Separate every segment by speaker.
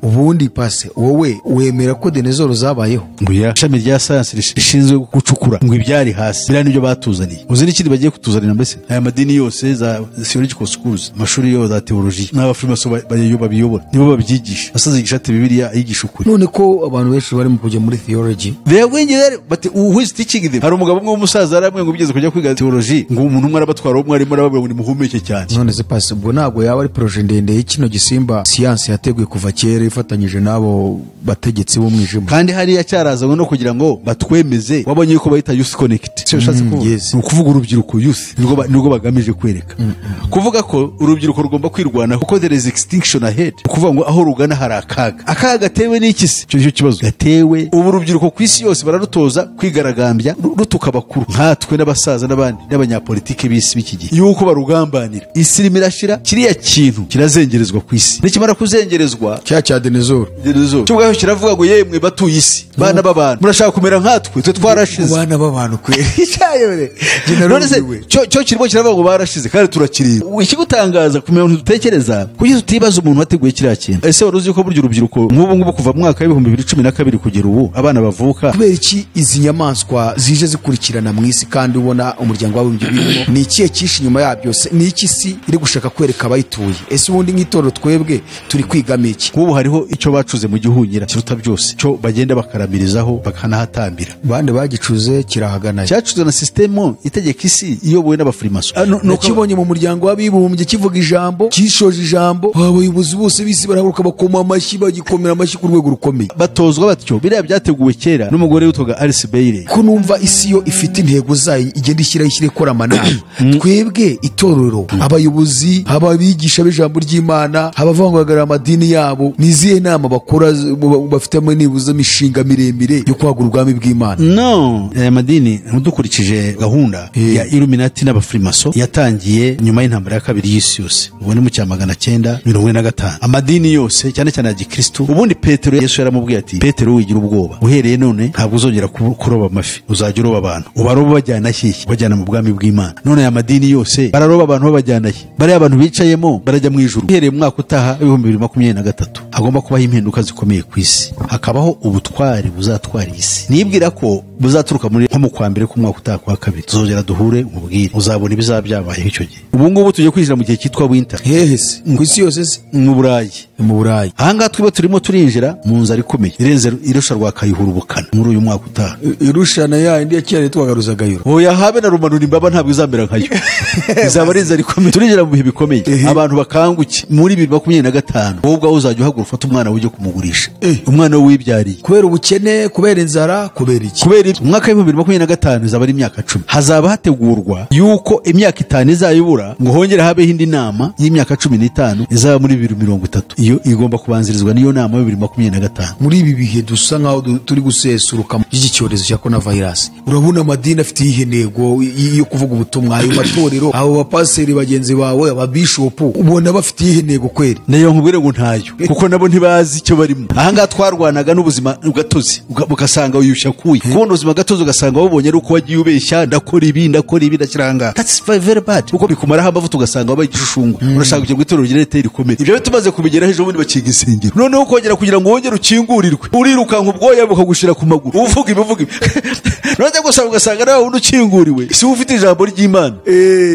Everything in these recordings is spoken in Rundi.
Speaker 1: Ubundi pase wowe wemera ko dinosaur zabayeho?
Speaker 2: Ngo ya ishami rya science rishinzwe gucukura ngo ibyari hasi, biriya nibyo batuzaniye. Uzi n'ikindi bagiye kutuzanira? Mbese aya madini yose, za theological schools, amashuri yo za theology, n'abafrimaso babiyobora, nibo babyigisha. Asaza yigisha ati Bibiliya yigisha ukuri.
Speaker 1: None ko abantu benshi bari mu kujya muri theology?
Speaker 2: They are going there, but who is teaching them? Hari umugabo umwe w'umusaza yaramwe ngo bigeze kujya kwiga theology, ngo umuntu umwe arabatwara, umwarimu arababwira ngo nimuhumeke cyane.
Speaker 1: None se pase, ubwo ntabwo yaba ari projet ndende y'kino gisimba siyansi yateguye kuva kera ifatanyije n'abo bategetsi b'umwijima?
Speaker 2: Kandi hariya cyarazanywe no kugira ngo batwemeze. Wabonye yuko bayita Youth Connect, sicyo ushatse kuvuga?
Speaker 1: Yes.
Speaker 2: Ni ukuvuga urubyiruko, youth, nirwo bagamije kwereka, kuvuga ko urubyiruko rugomba kwirwanaho kuko there is extinction ahead. Ni ukuvuga ngo aho rugana hari akaga. Akaga gatewe n'iki se? Icyo nicyo kibazo gatewe. Ubu urubyiruko ku isi yose bararutoza kwigaragambya, rutuka abakuru nkatwe n'abasaza n'abandi n'abanyapolitike b'isi b'iki gihe, yuko barugambanira. Isi irimo irashira. Kiriya kintu kirazengerezwa ku isi, nikimara kuzengerezwa,
Speaker 1: Cya cya dinosaur.
Speaker 2: Dinosaur cyo ubwacyo kiravuga ngo: "Yemwe batuye isi, bana b'abantu, murashaka kumera nkatwe? Twe twarashize."
Speaker 1: Bana b'abantu kweri, cyayore.
Speaker 2: None se cyo kirimo kiravuga ngo barashize kandi turakireba. Ikigutangaza kumenya umuntu dutekereza, kuki tutibaza umuntu wateguye kiriya kintu? Ese wari uzi ko burya urubyiruko nk'ubu ngubu, kuva mu mwaka w'2012 kugera ubu, abana bavuka
Speaker 1: Kubera iki izi nyamaswa zije zikurikirana mu isi kandi ubona Umuryango w'Abibumbye birimo? Ni ikihe cyishe inyuma yabyo se? Ni iki isi iri gushaka kwereka abayituye? Ese ubundi nk'itorero twebwe turi kwigamo iki?
Speaker 2: Nk'ubu hariho icyo bacuze mu gihunyira kiruta byose, cyo bagenda bakaramirizaho, bakanahatambira.
Speaker 1: Bande bagicuze? Kirahagana?
Speaker 2: Cyacuze na sisitemu itegeka isi iyobowe n'abafurimaso. Ah,
Speaker 1: Nakibonye mu Muryango w'Abibumbye kivuga ijambo, kishoje ijambo, abayobozi bose b'isi barahaguruka bakoma amashyi, bagikomera amashyi ku rwego rukomeye.
Speaker 2: Batozwa batyo. Biriya byateguwe kera n'umugore witwaga Alice Bailey.
Speaker 1: Ko numva isi yo ifite intego zayo igenda ishyiraho, ishyira ikora amanama, twebwe itorero, abayobozi, ababigisha b'ijambo ry'Imana, abavangagarira amadini yabo, ni izihe nama bakora bafitemo nibuze imishinga miremire yo kwagura ubwami bw'Imana?
Speaker 2: No, aya madini, dukurikije gahunda ya Illuminati n'abafurimaso yatangiye nyuma y'intambara ya kabiri y'isi yose, ubu ni mu cya 945. Amadini yose, cyane cyane ya gikristu, ubundi Petero, Yesu yaramubwiye ati: "Petero, wigira ubwoba, uhereye none ntabwo uzongera kuroba amafi, uzajya uroba abantu." Ubaroba bajyana hehe? Bajyana mu bwami bw'Imana. None aya madini yose bararoba abantu babajyana he? Bariya abantu bicayemo barajya mu ijuru? Uhereye mu mwaka utaha 2023 hagomba kubaho impinduka zikomeye ku isi, hakabaho ubutwari buzatwara isi. Nibwira ko buzaturuka muri nko mu kwa mbere k'umwaka utaha kwa kabiri. Tuzongera duhure nkubwire, uzabona ibizaba byabayeho icyo gihe. Ubu ngubu tugiye kwinjira mu gihe cyitwa winter.
Speaker 1: Hehe se? Ku isi yose se?
Speaker 2: Mu Burayi.
Speaker 1: Mu Burayi.
Speaker 2: Ahangaha twiba turimo turinjira mu nzara ikomeye irenze irusha rwa Kayihura ubukana muri uyu mwaka utaha.
Speaker 1: Irushana ya indi ya kera yitwaga Ruzagayura?
Speaker 2: Oya, habe na rumanura imbaba ntabwo izamera nkayo. Izaba ari inzara ikomeye. Turinjira mu bihe bikomeye. Abantu bakanguke. Muri 2025 wowe ubwawe uzajya uhaguruka ufate umwana ujye kumugurisha, umwana we wibyariye.
Speaker 1: Kubera ubukene, kubera inzara, kubera iki?
Speaker 2: Kubera ibyo, umwaka w'2025 izaba ari imyaka 10. Hazaba hategurwa yuko imyaka 5 izayibura ngo hongere habeho indi nama y'imyaka 15 izaba muri 2030. Iyo igomba kubanzirizwa n'iyo nama ya 2025.
Speaker 1: Muri ibi bihe dusa nkaho turi gusesuruka by'iki cyorezo cya corona virus, urabona amadini afite iyihe ntego yo kuvuga ubutumwa? Ayo matorero, abo bapaseri bagenzi bawe, ababishopu, ubona bafite iyihe ntego kweri?
Speaker 2: Nayo nkubwire ngo ntayo, kuko nabo ntibazi icyo barimo. Ahangaha twarwanaga n'ubuzima gatozi, ugasanga wiyushya kuye kubona ubuzima gatozi, ugasanga wabonye ari uko wagiye ubeshya: "Ndakora ibi, ndakora ibi, ndashyira ahangaha." That's very bad, kuko bikumaraho amavuta, ugasanga wabaye igishushango. Urashaka kujya mu itorero rigira riteye rikomeye. Ibyo rero tumaze kubigeraho, ejo bundi bakinga insengero, noneho ukongera kugira ngo wongere ukingurirwe, urirukanka ubwoya bukagushira ku maguru, uvuga ibi, uvuga ibi. None gusa ugasanga nawe wundi ukinguriwe si we ufite ijambo ry'Imana.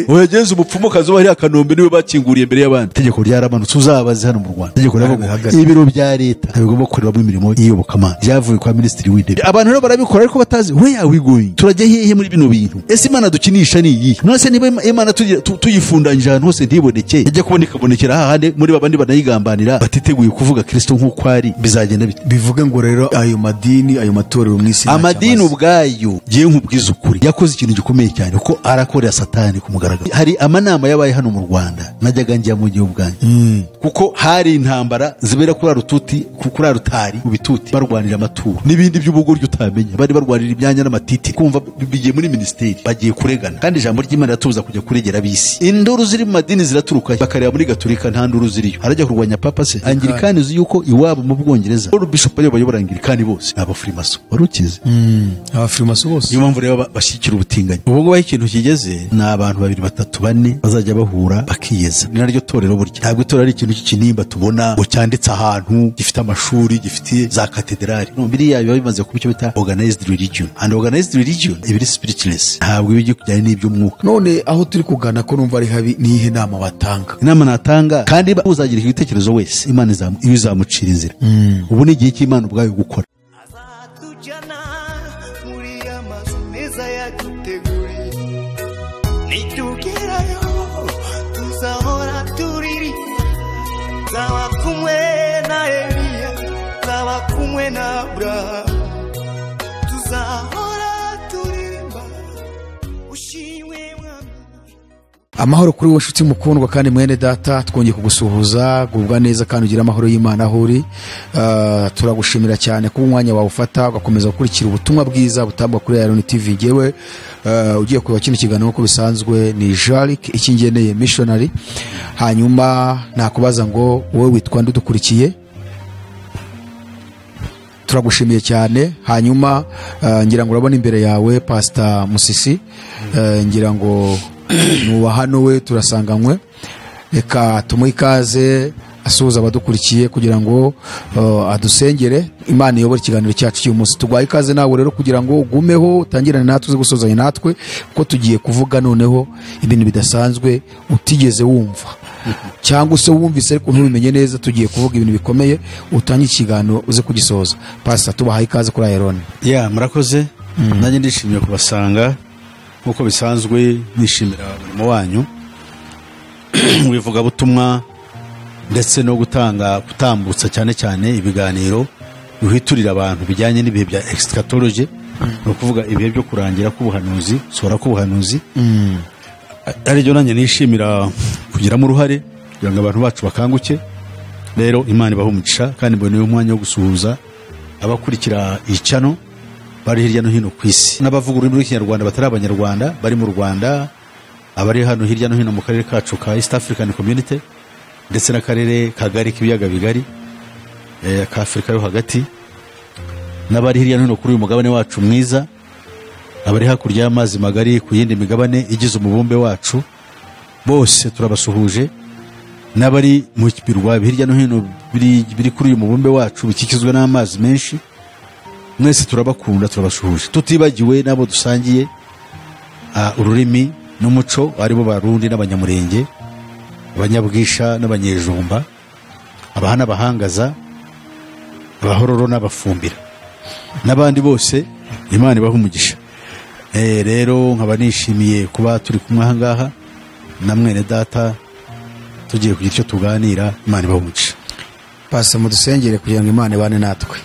Speaker 2: Uyagenza umupfumukazi uba hariya Kanombe niwe bakinguriye mbere y'abandi. Itegeko ryaramanutse, uzabaze hano mu Rwanda, itegeko riravuga ngo
Speaker 1: Bihagaze.
Speaker 2: ibiro bya leta ntibigomba gukorerwamo imirimo y'iyobokamana. Ryavuye kwa minisitiri w'intebe. Abantu rero barabikora ariko batazi where are we going, turajya hehe muri bino bintu? Ese Imana dukinisha ni iyihe? None se niba Imana tuyifundanyije ahantu hose ntiboneke, ijya kubona ikabonekera hahandi muri babandi banayigambanira, batiteguye kuvuga Kristo nk'uko ari, bizagenda bite?
Speaker 1: Bivuge ngo rero ayo madini, ayo matorero mu isi ntacyo
Speaker 2: Amadini
Speaker 1: amaze.
Speaker 2: ubwayo, ngiye nkubwiza ukuri, yakoze ikintu gikomeye cyane, kuko arakorera Satani ku mugaragaro. Hari amanama yabaye hano mu Rwanda najyaga njya mu gihugu bwanjye, kuko hari intambara zibera kuri arututi, kuri arutari mu bituti, barwanira amaturo n'ibindi by'ubugoryi utamenya. Bari barwanira imyanya n'amatiti, kumva bigiye muri minisiteri, bagiye kuregana, kandi ijambo ry'Imana riratubuza kujya kuregera ab'isi. Induru ziri mu madini ziraturuka, bakareba muri Gatolika nta nduru ziriyo, harajya kurwanya papa. Papa se Anglikani, uzi yuko iwabo mu Bwongereza Paul Bishop ariyo bayobora Anglikani bose ni abafurimaso, wari ukizi?
Speaker 1: Abafurimaso bose.
Speaker 2: Niyo mpamvu rero bashyigikira ubutinganyi. Ubu ngubu aho ikintu kigeze ni abantu babiri, batatu, bane bazajya bahura bakiyeza, ni naryo torero. Burya ntabwo itorero ari ikintu cy'ikinimba tubona ngo cyanditse ahantu, gifite amashuri, gifite za katedrali. No, biriya biba bimaze kuba icyo bita organized religion, and organized religion iba iri spiritless, ntabwo iba ijyanye n'iby'umwuka.
Speaker 1: None aho turi kugana ko numva ari habi, niyihe nama batanga?
Speaker 2: Inama natanga, kandi uzagira igitekerezo wese, Imana iyo izamucira inzira. Ubu ni igihe cy'Imana ubwayo gukora.
Speaker 3: Azatujyana muri ya mazu meza yaduteguriye, nitugerayo tuzahora turirimba, nzaba kumwe na Eliya, nzaba kumwe na Aburahamu, tuzahora turirimba ushimwe Mwami.
Speaker 1: Amahoro kuri wowe nshuti mukundwa kandi mwene data, twongeye kugusuhuza. Gubwa neza kandi ugire amahoro y'Imana aho uri. Turagushimira cyane kuba umwanya wawe ufata ugakomeza gukurikira ubutumwa bwiza butangwa kuri Iron TV. Ngewe ugiye kureba kino kiganiro nk'uko bisanzwe ni Jarick Ikingeneye Missionary. Hanyuma nakubaza ngo wowe witwa nde udukurikiye? Turagushimiye cyane. Hanyuma ngira ngo urabona imbere yawe Pastor Musisi, ngira ngo nuba hano we turasanganywe. Reka tumuhe ikaze asuhuza abadukurikiye kugira ngo adusengere, Imana iyobore ikiganiro cyacu cy'uyu munsi. Tuguhaye ikaze nawe rero kugira ngo ugumeho utangirane natwe, uze gusozanya natwe, kuko tugiye kuvuga noneho ibintu bidasanzwe utigeze wumva cyangwa se wumvise ariko ntubimenye neza. Tugiye kuvuga ibintu bikomeye, utange ikiganiro uze kugisoza. Pastor, tubahaye ikaze kuri Iron.
Speaker 2: Ya, murakoze. Nanjye ndishimiye kubasanga nk'uko bisanzwe, nishimira umurimo wanyu w'ivugabutumwa ndetse no gutanga, gutambutsa cyane cyane ibiganiro bihwiturira abantu bijyanye n'ibihe bya eschatology, ni ukuvuga ibihe byo kurangira k'ubuhanuzi, gusohora k'ubuhanuzi, aribyo nanjye nishimira kugiramo uruhare kugira ngo abantu bacu bakanguke. Rero Imana ibahe umugisha, kandi mboneye umwanya wo gusuhuza abakurikira iyi channel bari hirya no hino ku isi, n'abavuga ururimi rw'Ikinyarwanda batari Abanyarwanda bari mu Rwanda, abari hano hirya no hino mu karere kacu ka East African Community ndetse n'akarere kagari k'ibiyaga bigari ka Afurika yo hagati, n'abari hirya no hino kuri uyu mugabane wacu mwiza, abari hakurya y'amazi magari ku yindi migabane igize umubumbe wacu, bose turabasuhuje, n'abari mu birwa hirya no hino biri kuri uyu mubumbe wacu bikikizwe n'amazi menshi, mwese turabakunda, turabasuhuje, tutibagiwe n'abo dusangiye ururimi n'umuco, aribo Barundi n'Abanyamurenge, Abanyabwisha n'Abanyejumba, Abaha n'Abahangaza, Abahororo n'Abafumbira n'abandi bose. Imana ibahe umugisha. Rero nkaba nishimiye kuba turi kumwe aha ngaha na mwene data, tugiye kugira icyo tuganira. Imana ibahe umugisha.
Speaker 1: Pastor, mudusengere kugira ngo Imana ibane natwe.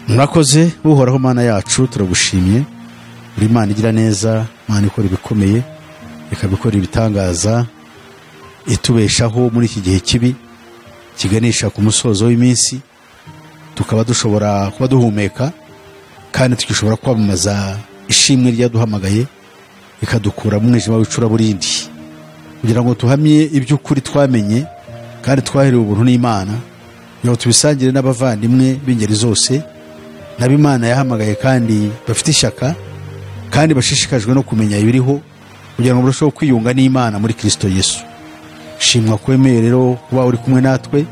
Speaker 2: Murakoze. Uhoraho Mana yacu, turagushimye, uri Imana igira neza, Imana ikora ibikomeye, ikabikora ibitangaza, itubeshaho muri iki gihe kibi kiganisha ku musozo w'iminsi, tukaba dushobora kuba duhumeka kandi tugishobora kwamamaza ishimwe ryaduhamagaye ikadukura mu mwijima w'icuraburindi, kugira ngo tuhamye iby'ukuri twamenye kandi twaherewe ubuntu n'Imana, kugira ngo tubisangire n'abavandimwe b'ingeri zose nabo Imana yahamagaye kandi bafite ishyaka kandi bashishikajwe no kumenya ibiriho, kugira ngo barusheho kwiyunga n'Imana muri Kristo Yesu. Shimwa kwemeye rero kuba uri kumwe natwe,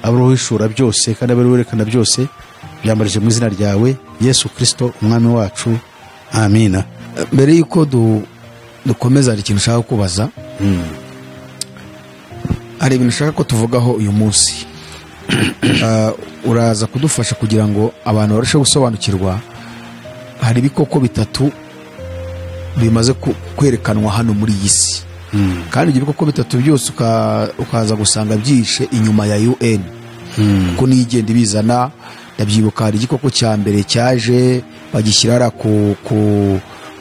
Speaker 2: abe uhishura byose kandi abe werekana byose, byambarije mu izina ryawe Yesu Kristo umwami wacu, amina.
Speaker 1: Mbere yuko dukomeza, hari ikintu ushaka kubaza. Hari ibintu ushaka ko tuvugaho uyu munsi. Uraza kudufasha kugira ngo abantu barusheho gusobanukirwa. Hari ibikoko bitatu bimaze kwerekanwa hano muri iyi si, kandi ibyo bikoko bitatu byose ukaza gusanga byishe inyuma ya UN, kuko niyo igenda ibizana. Ndabyibuka, hari igikoko cya mbere cyaje bagishyira hariya ku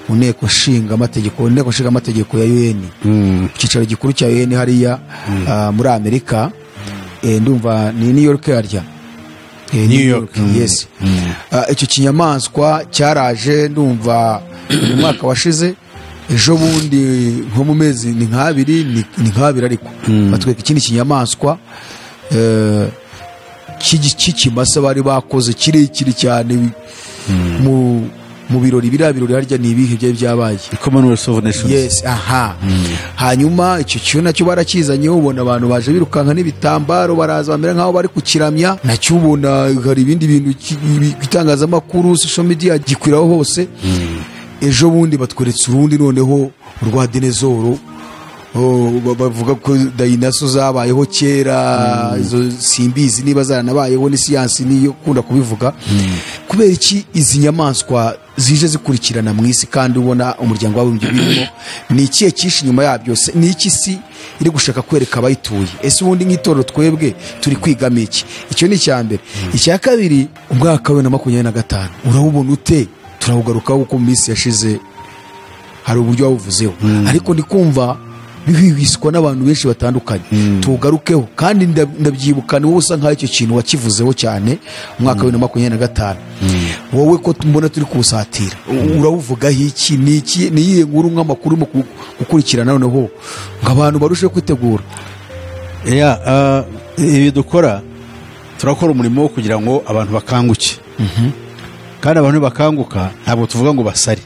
Speaker 1: nteko nshingamategeko, inteko nshingamategeko ya UN, ku cyicaro gikuru cya UN hariya muri Amerika. Ndumva ni New York harya.
Speaker 2: New York.
Speaker 1: Yes. Icyo kinyamaswa cyaraje, ndumva mu mwaka washize, ejo bundi nko mu mezi ni nk'abiri, ni nk'abiri, ariko batwereka ikindi kinyamaswa. cy'ikimasa bari bakoze kirekire cyane mu birori. Biriya birori harya ni ibihe byari byabaye?
Speaker 2: Commonwealth of Nations.
Speaker 1: Yes, aha. Hanyuma icyo cyo nacyo barakizanye, ubona abantu baje birukanka n'ibitambaro, baraza bamera nk'aho bari kukiramya. Nacyo ubona hari ibindi bintu itangazamakuru, social media gikwiraho hose. Ejo bundi batweretse urundi noneho rwa dinosaur. Bavuga ko dinosaur zabayeho kera, izo simbizi niba zaranabayeho, ni siyansi niyo kunda kubivuga. Kubera iki izi nyamaswa zije zikurikirana mu isi kandi ubona umuryango w'abibumbye birimo? Ni ikihe cyishe inyuma yabyo? Ni iki isi iri gushaka kwereka abayituye? Ese ubundi nk'itorero twebwe turi kwigamo iki? Icyo ni icya mbere. Icya kabiri, umwaka wa 2025 urawubona ute? Turawugarukaho kuko mu minsi yashize hari uburyo wawuvuzeho, ariko ndi kumva bihwiswa n'abantu benshi batandukanye. Tugarukeho kandi ndabyibuka ni wowe usa nkaho icyo kintu wakivuzeho cyane umwaka wa 2025. Wowe ko mbona turi kuwusatira, urawuvugaho iki? Ni iki? Ni iyihe nkuru nk'amakuru urimo gukurikirana noneho ngo abantu barusheho kwitegura?
Speaker 2: Ibi dukora, turakora umurimo wo kugira ngo abantu bakanguke. Kandi abantu bakanguka, ntabwo tuvuga ngo basare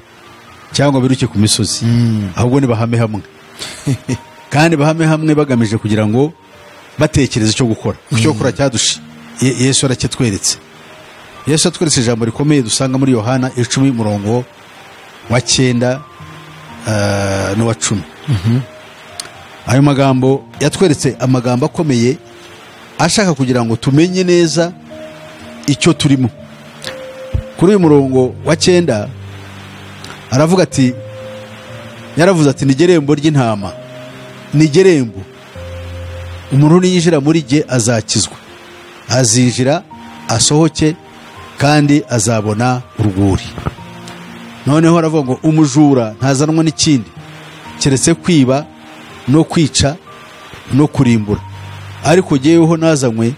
Speaker 2: cyangwa biruke ku misozi, ahubwo ni bahame hamwe, kandi bahame hamwe bagamije kugira ngo batekereze icyo gukora. Icyo gukora cyadushe Yesu aracyatweretse. Yesu atweretse ijambo rikomeye dusanga muri Yohana 10 umurongo wa 9 n'uwa 10. Ayo magambo yatweretse amagambo akomeye ashaka kugira ngo tumenye neza icyo turimo. Kuri uyu murongo wa 9 aravuga ati, yaravuze ati ni gerembo ry'intama, ni gerembo, umuntu niyinjira muri jye azakizwa, azinjira asohoke kandi azabona urwuri. Noneho aravuga ngo umujura ntazanwa n'ikindi keretse kwiba no kwica no kurimbura, ariko jyeweho nazanywe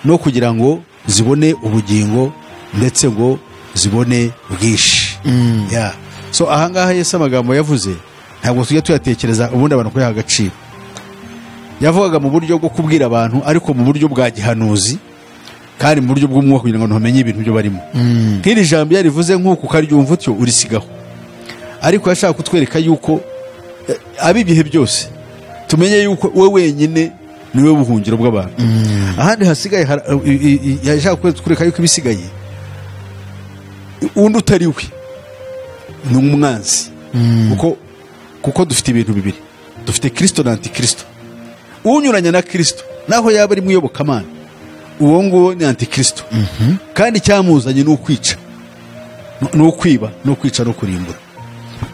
Speaker 2: no kugira ngo zibone ubugingo ndetse ngo zibone bwinshi. So ahangaha Yesu amagambo yavuze ntabwo tujya tuyatekereza ubundi abantu kuyaha agaciro. Yavugaga mu buryo bwo kubwira abantu, ariko mu buryo bwa gihanuzi kandi mu buryo bw'umwuka, kugira ngo bamenye ibintu byo barimo. Nk'iri jambo yarivuze nk'uko ukaryumva utyo urisigaho, ariko yashaka kutwereka yuko abibihe byose tumenye yuko we wenyine niwe buhungiro bw'abantu. Ahandi hasigaye yashaka kutwereka yuko ibisigaye undi utari we ni umwanzi. Kuko dufite ibintu bibiri, dufite Kristo na Antikristo. Unyuranya na Kristo naho yaba ari muyobokamana, uwo nguwo ni Antikristo. Kandi cyamuzanye ni ukwica, ni ukwiba, no kwica no kurimbura.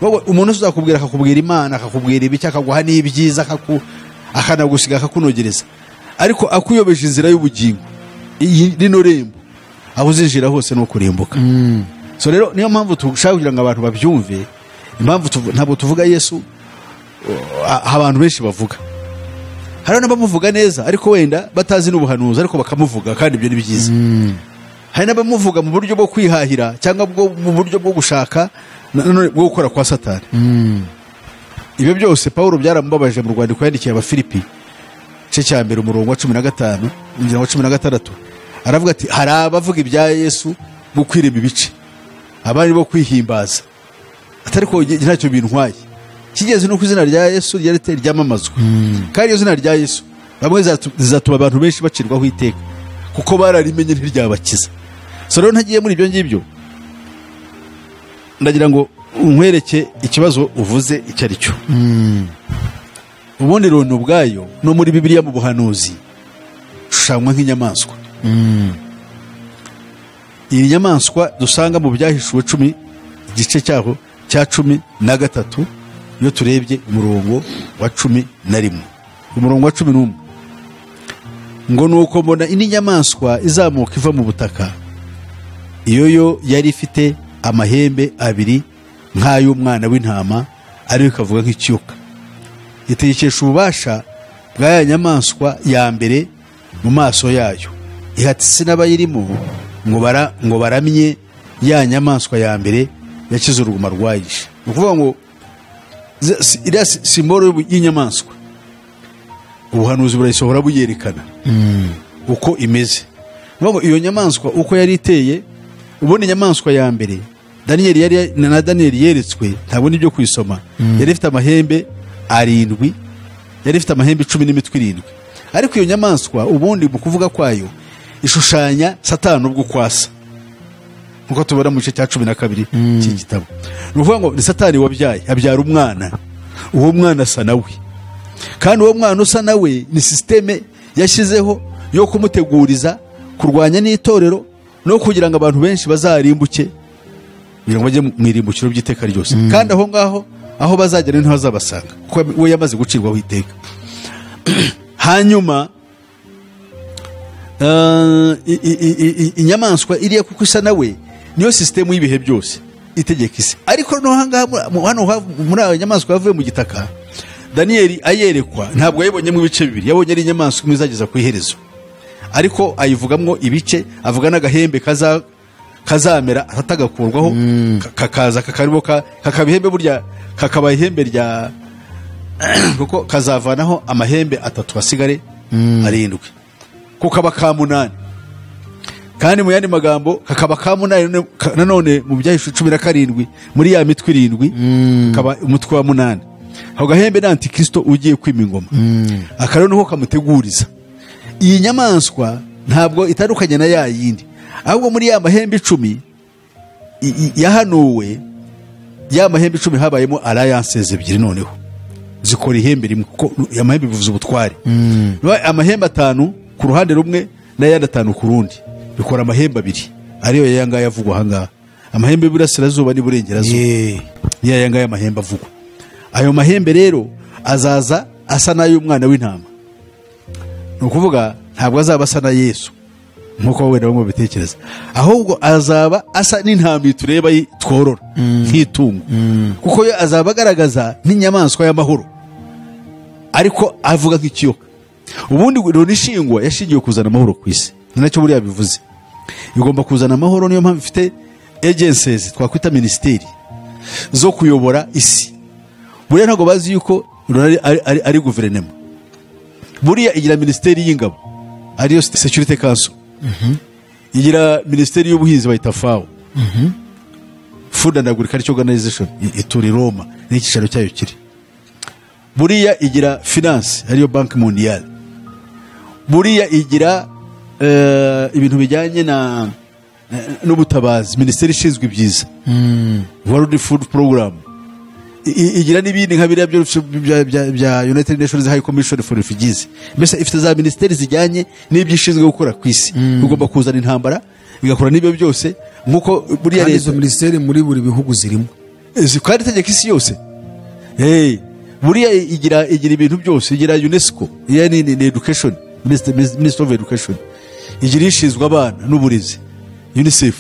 Speaker 2: Wowe umuntu uzakubwira akakubwira Imana, akakubwira ibiki, akaguha n'ibyiza, akanagusiga, akakunogereza, ariko akuyobeje inzira y'ubugingo, iyi rino rembo aho uzinjira hose no kurimbuka. So rero niyo mpamvu tushaka kugira ngo abantu babyumve. Impamvu ntabwo tuvuga Yesu abantu benshi bavuga, hari n'abamuvuga neza ariko wenda batazi n'ubuhanuzi, ariko bakamuvuga kandi ibyo ni byiza. Hari n'abamuvuga mu buryo bwo kwihahira cyangwa mu buryo bwo gushaka bwo gukora kwa Satani. Ibyo byose Paulo byaramubabaje mu rwandiko yandikiye Abafilipi igice cya 1 umurongo wa 15 umurongo wa 16, aravuga ati hari abavuga ibya Yesu mu kwirema ibice, abandi bo kwihimbaza, atari ko ntacyo bintwaye. Kigeze no ku izina rya Yesu ryamamazwa. Kandi iyo zina rya Yesu bamwe zizatuma abantu benshi bacirwaho iteka kuko bararimenye ntiryabakiza. So rero ntagiye muri ibyo ngibyo, ndagira ngo unkwereke ikibazo uvuze icyo ari cyo. Ubundi rono ubwayo no muri Bibiliya mu buhanuzi shushanywa nk'inyamaswa. Iyi nyamaswa dusanga mu byahishuwe 10 igice cyaho cya 13, iyo turebye umurongo wa 11 umurongo wa 11 ngo nuko mbona indi nyamaswa izamuka iva mu butaka, iyo yo yari ifite amahembe abiri nk'ay'umwana w'intama, ariko ikavuga nk'ikiyoka. Itegekesha ububasha bwa ya nyamaswa ya mbere mu maso yayo, ihata isi n'abayirimo ngo baramye ya nyamaswa ya mbere yakize uruguma rwayishe. Ni ukuvuga ngo iriya simbolo y'inyamaswa ubuhanuzi burayisohora buyerekana uko imeze. Ngo iyo nyamaswa uko yari iteye, ubundi inyamaswa ya mbere Daniel yari na Daniel yeretswe, ntabwo nibyo kwisoma, yari ifite amahembe 7, yari ifite amahembe 10 n'imitwe 7. Ariko iyo nyamaswa ubundi mu kuvuga kwayo ishushanya Satani ubwo kwasa, nkuko tubona mu gice cya 12 cy'igitabo. Ni ukuvuga ngo ni Satani wabyaye, abyara umwana, uwo mwana asa nawe, kandi uwo mwana usa nawe ni systeme yashyizeho yo kumuteguriza kurwanya n'itorero no kugira ngo abantu benshi bazarimbuke, kugira ngo bajye mu irimbukiro by'iteka ryose. Kandi aho ngaho aho bazagera niho hazabasanga, kuko we yamaze gucirwaho iteka. Hanyuma inyamaswa iriya kuko isa nawe niyo system y'ibihe byose itegeka isi. Ariko no hangaha hano muri ayo nyamaswa yavuye mu gitaka, Daniel ayerekwa ntabwo yayibonyemo ibice bibiri, yabonye ari inyamaswa imwe izageza ku iherezo, ariko ayivugamwo ibice, avuga n'agahembe kazamera atagakurwaho, kakaza kakaribo kakaba ihembe, burya kakaba ihembe rya kuko kazavanaho amahembe 3 asigare 7, kukaba ka 8. Kandi mu yandi magambo kakaba ka 8 nanone mu byahishu 17 muri ya mitwe 7 kaba umutwe wa 8. Aho gahembe na Antikristo ugiye kwima ingoma, akaro niho kamuteguriza. Iyi nyamaswa ntabwo itandukanye na ya yindi, ahubwo muri ya mahembe 10 yahanuwe, ya mahembe 10 habayemo alliances ebyiri, noneho zikora ihembe rimwe, kuko amahembe bivuze ubutware. Amahembe 5 ku ruhande rumwe n'ayandi 5 ku rundi bikora amahembe 2, ariyo yanga yavugwa ahangaha. Amahembe y'Iburasirazuba n'Iburengerazuba, niyo yanga y'amahembe avugwa. Ayo mahembe rero azaza asa n'ay'umwana w'intama, ni ukuvuga ntabwo azaba asa na Yesu nkuko wenda bamwe babitekereza, ahubwo azaba asa n'intama tureba tworora nk'itungo, kuko yo azaba agaragaza n'inyamaswa y'amahoro, ariko avuga nk'ikiyoka. Ubundi Loni ishingwa yashingiwe kuzana amahoro ku isi, ni nacyo buriya bivuze, igomba kuzana amahoro. Niyo mpamvu ifite agencies twakwita minisiteri zo kuyobora isi. Buriya ntabwo bazi yuko Loni ari guverinoma. Buriya igira minisiteri y'ingabo ariyo Security Council, igira minisiteri y'ubuhinzi bayita FAO, Food and Agriculture Organization itura i Roma n'icyicaro cyayo kiri. Buriya igira finance ariyo Banque Mondiale. Buriya igira ibintu bijyanye na n'ubutabazi, minisiteri ishinzwe ibyiza, World Food Program. Igira n'ibindi nka biriya bya United Nations High Commission for Refugees. Mbese ifite za minisiteri zijyanye n'ibyishinzwe gukora ku isi, bigomba kuzana intambara bigakora n'ibyo byose, nkuko buriya
Speaker 1: leta izo minisiteri muri buri bihugu zirimo
Speaker 2: kandi itegeka isi yose. Buriya igira ibintu byose, igira UNESCO, iya ni education, Minister of Education, igira ishinzwe abana n'uburezi, UNICEF.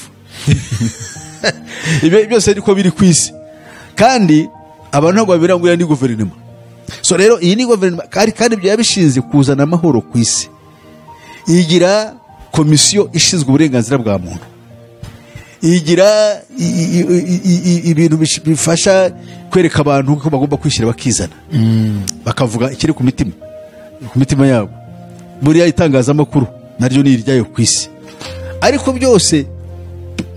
Speaker 2: Ibyo byose ariko biri ku isi, kandi abantu ntabwo babirangurira ni guverinoma. So rero iyi ni guverinoma kandi ibyo yabishinze kuzana amahoro ku isi. Igira komisiyo ishinzwe uburenganzira bwa muntu, igira ibintu bifasha kwereka abantu ko bagomba kwishyira bakizana, bakavuga ikiri ku mitima yabo. Buriya itangazamakuru naryo ni iryayo ku isi, ariko byose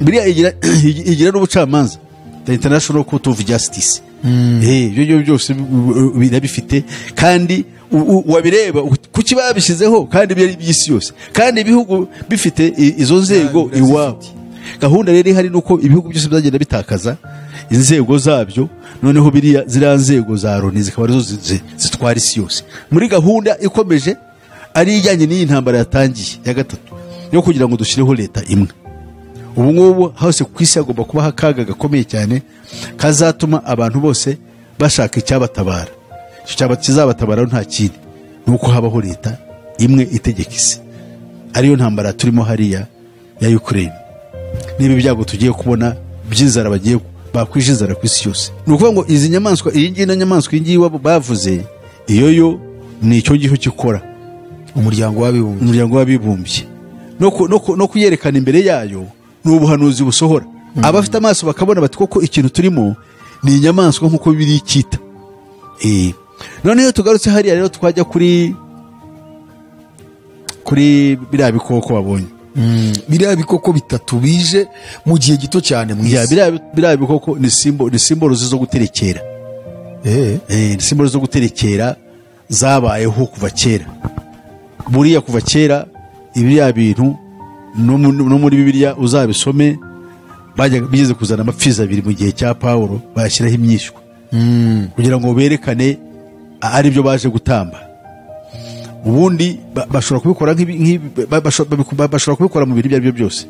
Speaker 2: buriya igira n'ubucamanza, the International Court of Justice. Ibyo byose birabifite, kandi wabireba kuki babishyizeho, kandi byari by'isi yose, kandi ibihugu bifite izo nzego iwabo. Gahunda rero ihari nuko ibihugu byose byagenda bitakaza inzego zabyo, noneho biriya ziriya nzego za Loni zikaba arizo zitwara isi yose muri gahunda ikomeje ari ijyanye n'iyi ntambara yatangiye ya gatatu yo kugira ngo dushyireho leta imwe. Ubu ngubu hose ku isi hagomba kubaho akaga gakomeye cyane kazatuma abantu bose bashaka icyabatabara. Icyo kizabatabara nta kindi nuko habaho leta imwe itegeka isi, ariyo ntambara turimo hariya ya Ukraine. Niba ibyago tugiye kubona by'inzara bagiye bakwije inzara ku isi yose. Ni ukuvuga ngo izi nyamaswa, iyi ngiyi na nyamaswa iyi ngiyi bavuze, iyo yo ni icyo giho gikora
Speaker 1: umuryango w'abibumbye,
Speaker 2: umuryango w'abibumbye no kuyerekana imbere yayo ni ubuhanuzi busohora. Abafite amaso bakabona bati koko ikintu turimo ni inyamaswa nkuko biri ikita. Noneho tugarutse hariya rero twajya kuri biriya bikoko babonye.
Speaker 1: Biriya bikoko bitatu bije mu gihe gito cyane mu
Speaker 2: Ya,
Speaker 1: isi.
Speaker 2: Biriya bikoko ni simbolo zo guterekera. Ni simbolo zo guterekera zabayeho kuva kera. Buriya kuva kera ibiriya bintu no muri Bibiliya uzabisome, bajyaga bigeze kuzana amapfizi abiri mu gihe cya Pawulo, bayashyiraho imyishwa kugira ngo berekane ari byo baje gutamba. Ubundi bashobora kubikora nk'ibi, bashobora kubikora mu bintu ibyo ari byo byose.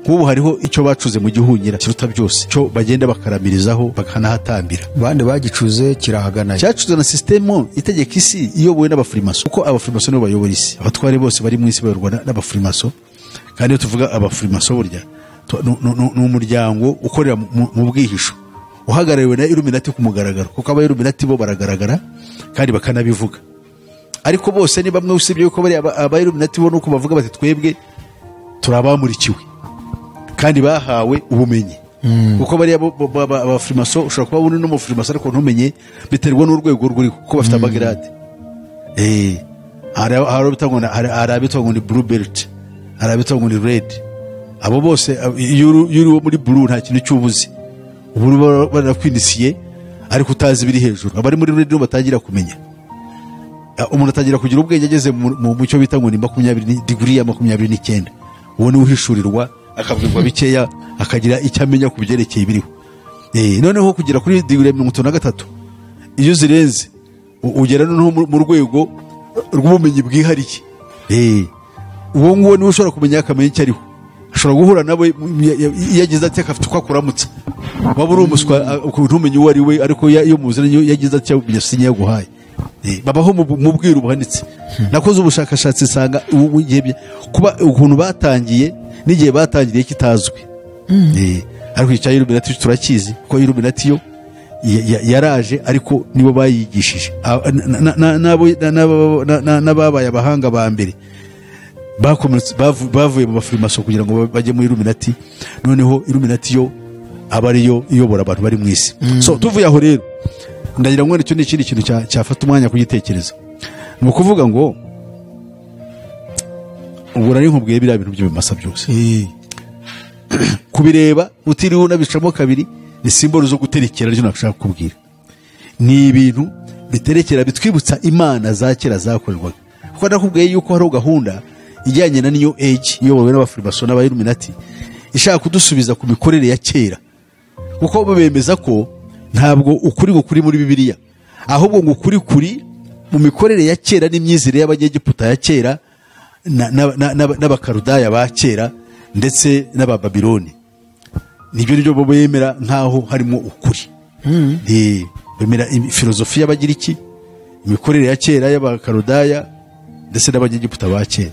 Speaker 2: Nk'ubu hariho icyo bacuze mu gihunyira kiruta byose, cyo bagenda bakaramirizaho bakanahatambira.
Speaker 1: Bande bagicuze kirahagana.
Speaker 2: Cyacuze na system itegeka isi iyobowe n'abafurimaso, kuko abafurimaso nibo bayobora isi. Abatware bose bari mu isi bayoborwa n'abafurimaso. Kandi iyo tuvuga abafurimaso burya ni umuryango ukorera mu bwihisho, uhagarariwe na Illuminati ku mugaragaro, kuko aba Illuminati bo baragaragara kandi bakanabivuga. Ariko bose ni bamwe, usibye yuko bari aba Illuminati bo nuko bavuga bati twebwe turabamurikiwe kandi bahawe ubumenyi. Kuko bariya abafurimaso ushobora kuba uri n'umufurimaso ariko ntumenye, biterwa n'urwego ruriho, kuko bafite amagrade. Hari abitwa ngo ni blue belt, hari abitwa ngo ni red. Abo bose iyo uri wo muri blue nta kintu cy'ubuzi, ubu barakwinisiye ariko utazi ibiri hejuru. Abari muri red batangira kumenya. Umuntu atangira kugira ubwenge ageze mu cyo bita ngo ni 20 degree ya 29. Uwo ni uhishurirwa, akabwirwa bikeya, akagira icyo amenya ku byerekeye ibiriho. Noneho kugera kuri degree ya 53, iyo zirenze ugera noneho mu rwego rw'ubumenyi bwihariye. Uwo nguwo niwe ushobora kumenya akamenya icyo ariho. Ashobora guhura nawe iyo agize ati akafite uko akuramutsa. Waba uri umuswa ntumenye uwo ari we, ariko iyo muziranye yagize ati umenya sinya yaguhaye. Babaho mu bwiru buhanitse. Nakoze ubushakashatsi nsanga kuba ukuntu batangiye n'igihe batangiriye kitazwi. Ariko icya Illuminati turakizi, kuko Illuminati yo yaraje, ariko nibo bayigishije. N'ababaye abahanga ba mbere bavuye mu bafurimaso kugira ngo bajye muri Illuminati. Noneho Illuminati yo aba ariyo iyobora abantu bari mu isi. So tuvuye aho rero, ndagira ngo icyo ni ikindi kintu cyafata umwanya kugitekereza. Ni ukuvuga ngo ubu nari nkubwiye biriya bintu by'ibimasa byose. Kubireba utiriwe unabicamo kabiri ni simbolo zo guterekera, aricyo nashaka kukubwira. Ni ibintu biterekera bitwibutsa imana za kera zakorerwaga. Kuko nakubwiye yuko hari gahunda ijyanye na New Age iyobowe n'abafurimaso n'abayiluminati ishaka kudusubiza ku mikorere ya kera. Kuko bo bemeza ko ntabwo ukuri ngo kuri muri Bibiliya, ahubwo ngo ukuri kuri mu mikorere ya kera n'imyizere y'abanyegiputa ya kera n'abakarudaya ba kera ndetse n'abababiloni. Nibyo nibyo bo bemera nkaho harimo ukuri. Bemera filozofi y'abagiriki, imikorere ya kera y'abakarudaya ndetse n'abanyegiputa ba kera.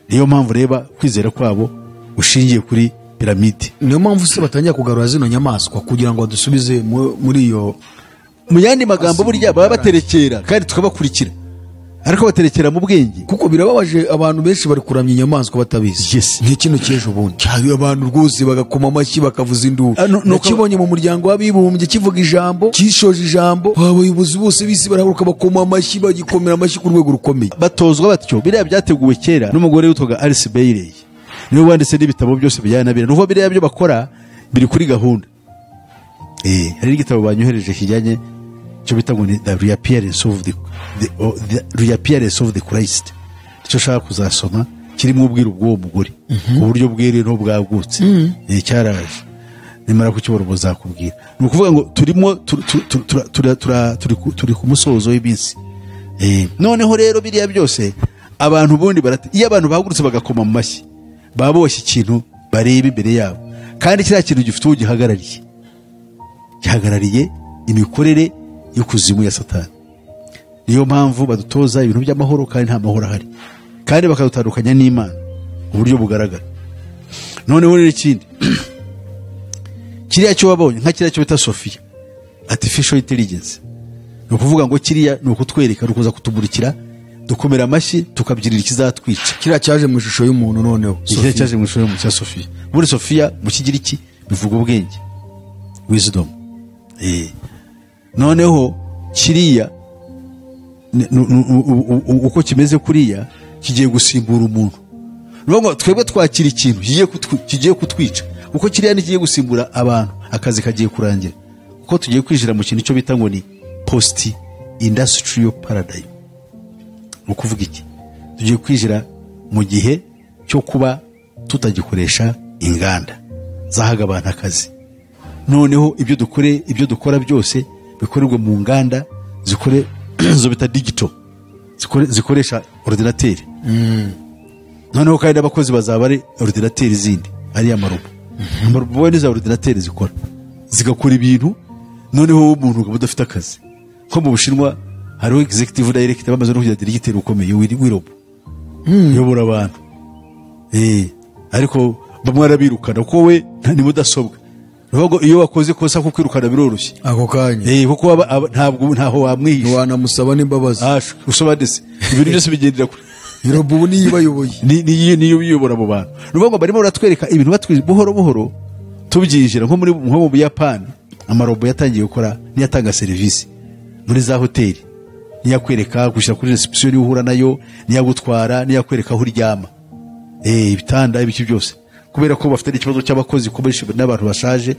Speaker 2: Niyo mpamvu reba kwizera kwabo ushingiye kuri piramide.
Speaker 1: Niyo mpamvu se batangiye kugarura zino nyamaswa kugira ngo badusubize muri iyo.
Speaker 2: Mu yandi magambo burya baba baterekera kandi tukabakurikira, ariko baterekera mu bwenge.
Speaker 1: Kuko birababaje, abantu benshi bari kuramya inyamaswa batabizi. Nk'ikino cy'ejo bundi cyari abantu rwose bagakoma amashyi bakavuza induru. Nakibonye mu muryango w'abibumbye kivuga ijambo, kishoje ijambo, abayobozi bose b'isi barahaguruka bakoma amashyi, bagikomera amashyi ku rwego rukomeye.
Speaker 2: Batozwa batyo. Biriya byateguwe kera n'umugore witwaga Alice Bailey, niwe wanditse n'ibitabo byose bijyana na biriya. Nuko biriya byo bakora biri kuri gahunda. Hari igitabo banyohereje kijyanye cyo bita ngo ni The Reappearance of the Reappearance of the Christ. Icyo nshaka kuzasoma kirimo ubwiru bw'uwo mugore, uburyo bwere no bwagutse. Cyaraje nimara kukibona muzakubwira. Ni ukuvuga ngo turimo turi ku musozo w'iminsi. Noneho rero biriya byose abantu bundi iyo abantu bahagurutse bagakoma mu mashyi, baboshye ikintu bareba imbere yabo, kandi kiriya kintu gifite uwo gihagarariye. Gihagarariye imikorere y'ukuzimu ya Satani. Niyo mpamvu badutoza ibintu by'amahoro kandi nta mahoro ahari, kandi bakadutandukanya n'Imana mu buryo bugaragara. Noneho rero ikindi kiriya cyo wabonye nka kiriya cyo bita Sophia, artificial intelligence, ni ukuvuga ngo kiriya ni ukutwereka, ni ukuza kutumurikira, dukomera amashyi tukabyirira ikizatwica.
Speaker 1: Kiriya cyaje mu ishusho y'umuntu. Noneho
Speaker 2: kiriya cyaje mu ishusho y'umuntu cya Sophia. Muri Sophia mu Kigiriki bivuga ubwenge, wisdom. Noneho kiriya uko kimeze kuriya kigiye gusimbura umuntu. Ngo twebwe twakira ikintu kigiye kutwica, kuko kiriya nikigiye gusimbura abantu, akazi kagiye kurangira, kuko tugiye kwinjira mu kintu cyo bita ngo ni post industrial paradigm. Ni ukuvuga iki? Tugiye kwinjira mu gihe cyo kuba tutagikoresha inganda zahaga abantu akazi, noneho ibyo dukora byose bikorerwa mu nganda zikore zo bita digital, zikoresha ordinateur. Noneho kandi abakozi bazaba ari ordinateur zindi, ari amarobo. Amarobo ni za ordinateur zikora, zigakora ibintu, noneho umuntu ukaba udafite akazi. Ko mu Bushinwa hariho executive director bamaze no kugira directeur ukomeye w'irobo uyobora abantu, ariko bamwe arabirukana kuko we ni mudasobwa. Nubwo iyo wakoze kosa kukwirukana biroroshye
Speaker 1: ako kanya,
Speaker 2: kuko ntabwo ntaho wamwihisha,
Speaker 1: wanamusaba n'imbabazi.
Speaker 2: Usaba ndetse ibintu byose bigendera kure.
Speaker 1: Irobo ubu niyo ibayoboye,
Speaker 2: niyo iyobora abo bantu. Nubwo ngo barimo baratwereka ibintu batwize buhoro buhoro tubyinjira. Nko mu Buyapani amarobo yatangiye gukora, niyatanga serivisi muri za hoteli, niyakwereka gushyira kuri reception niyo uhura nayo, niyagutwara, niyakwereka aho uryama, ibitanda, ibiki byose. Kubera ko bafite ikibazo cy'abakozi kubenshi n'abantu bashaje,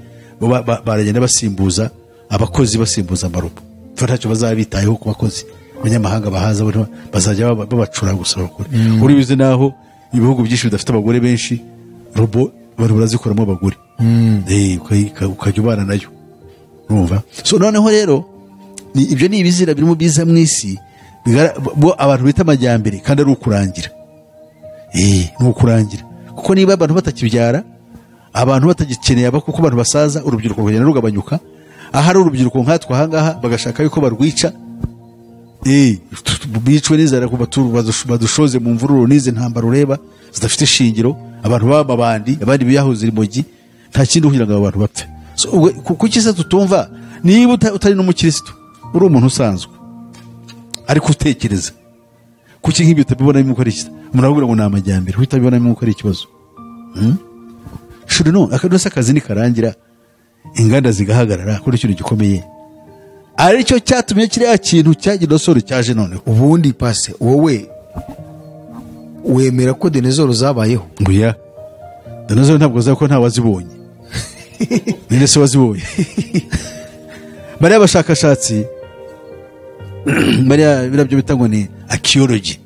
Speaker 2: baragenda basimbuza abakozi, basimbuza amarobo. Ntacyo bazabitayeho ku bakozi abanyamahanga bahaza, bazajya babacura gusa bakora. Uri bizi naho ibihugu byinshi bidafite abagore benshi, robo bari barazikoramo abagore, ukajya ubana nayo, urumva. So noneho rero ibyo ni ibizira birimo biza mu isi, bo abantu bita amajyambere kandi ari ukurangira. Ni ukurangira, kuko niba abantu batakibyara, abantu batagikeneye, kuko abantu basaza, urubyiruko rugenda rugabanyuka. Ahari urubyiruko nkatwe ahangaha bagashaka yuko barwica, bicwe n'inzara, badushoze mu mvururu n'izi ntambara ureba zidafite ishingiro, abantu baba abandi, abandi biyahuza imogi, nta kindi kugira ngo abantu bapfe. Kuki se tutumva? Niba utari n'umukristo, uri umuntu usanzwe ariko utekereza, kuki nk'ibyo utabibona yuko ari iki? Umuntu aravuga ngo ni amajyambere, utabibona yuko ari ikibazo. Shuri no akadose akazi nikarangira, inganda zigahagarara, kuri ikintu gikomeye aricyo cyatumye kiriya kintu cyagidosoro cyaje. Noneho
Speaker 1: ubundi pase wowe wemera ko dinozoro zabayeho?
Speaker 2: Ngo ya dinozoro ntabwo zako nta wazibonye. Ninde se wazibonye? Bariya bashakashatsi, bariya birabyo bita ngo ni archaeology,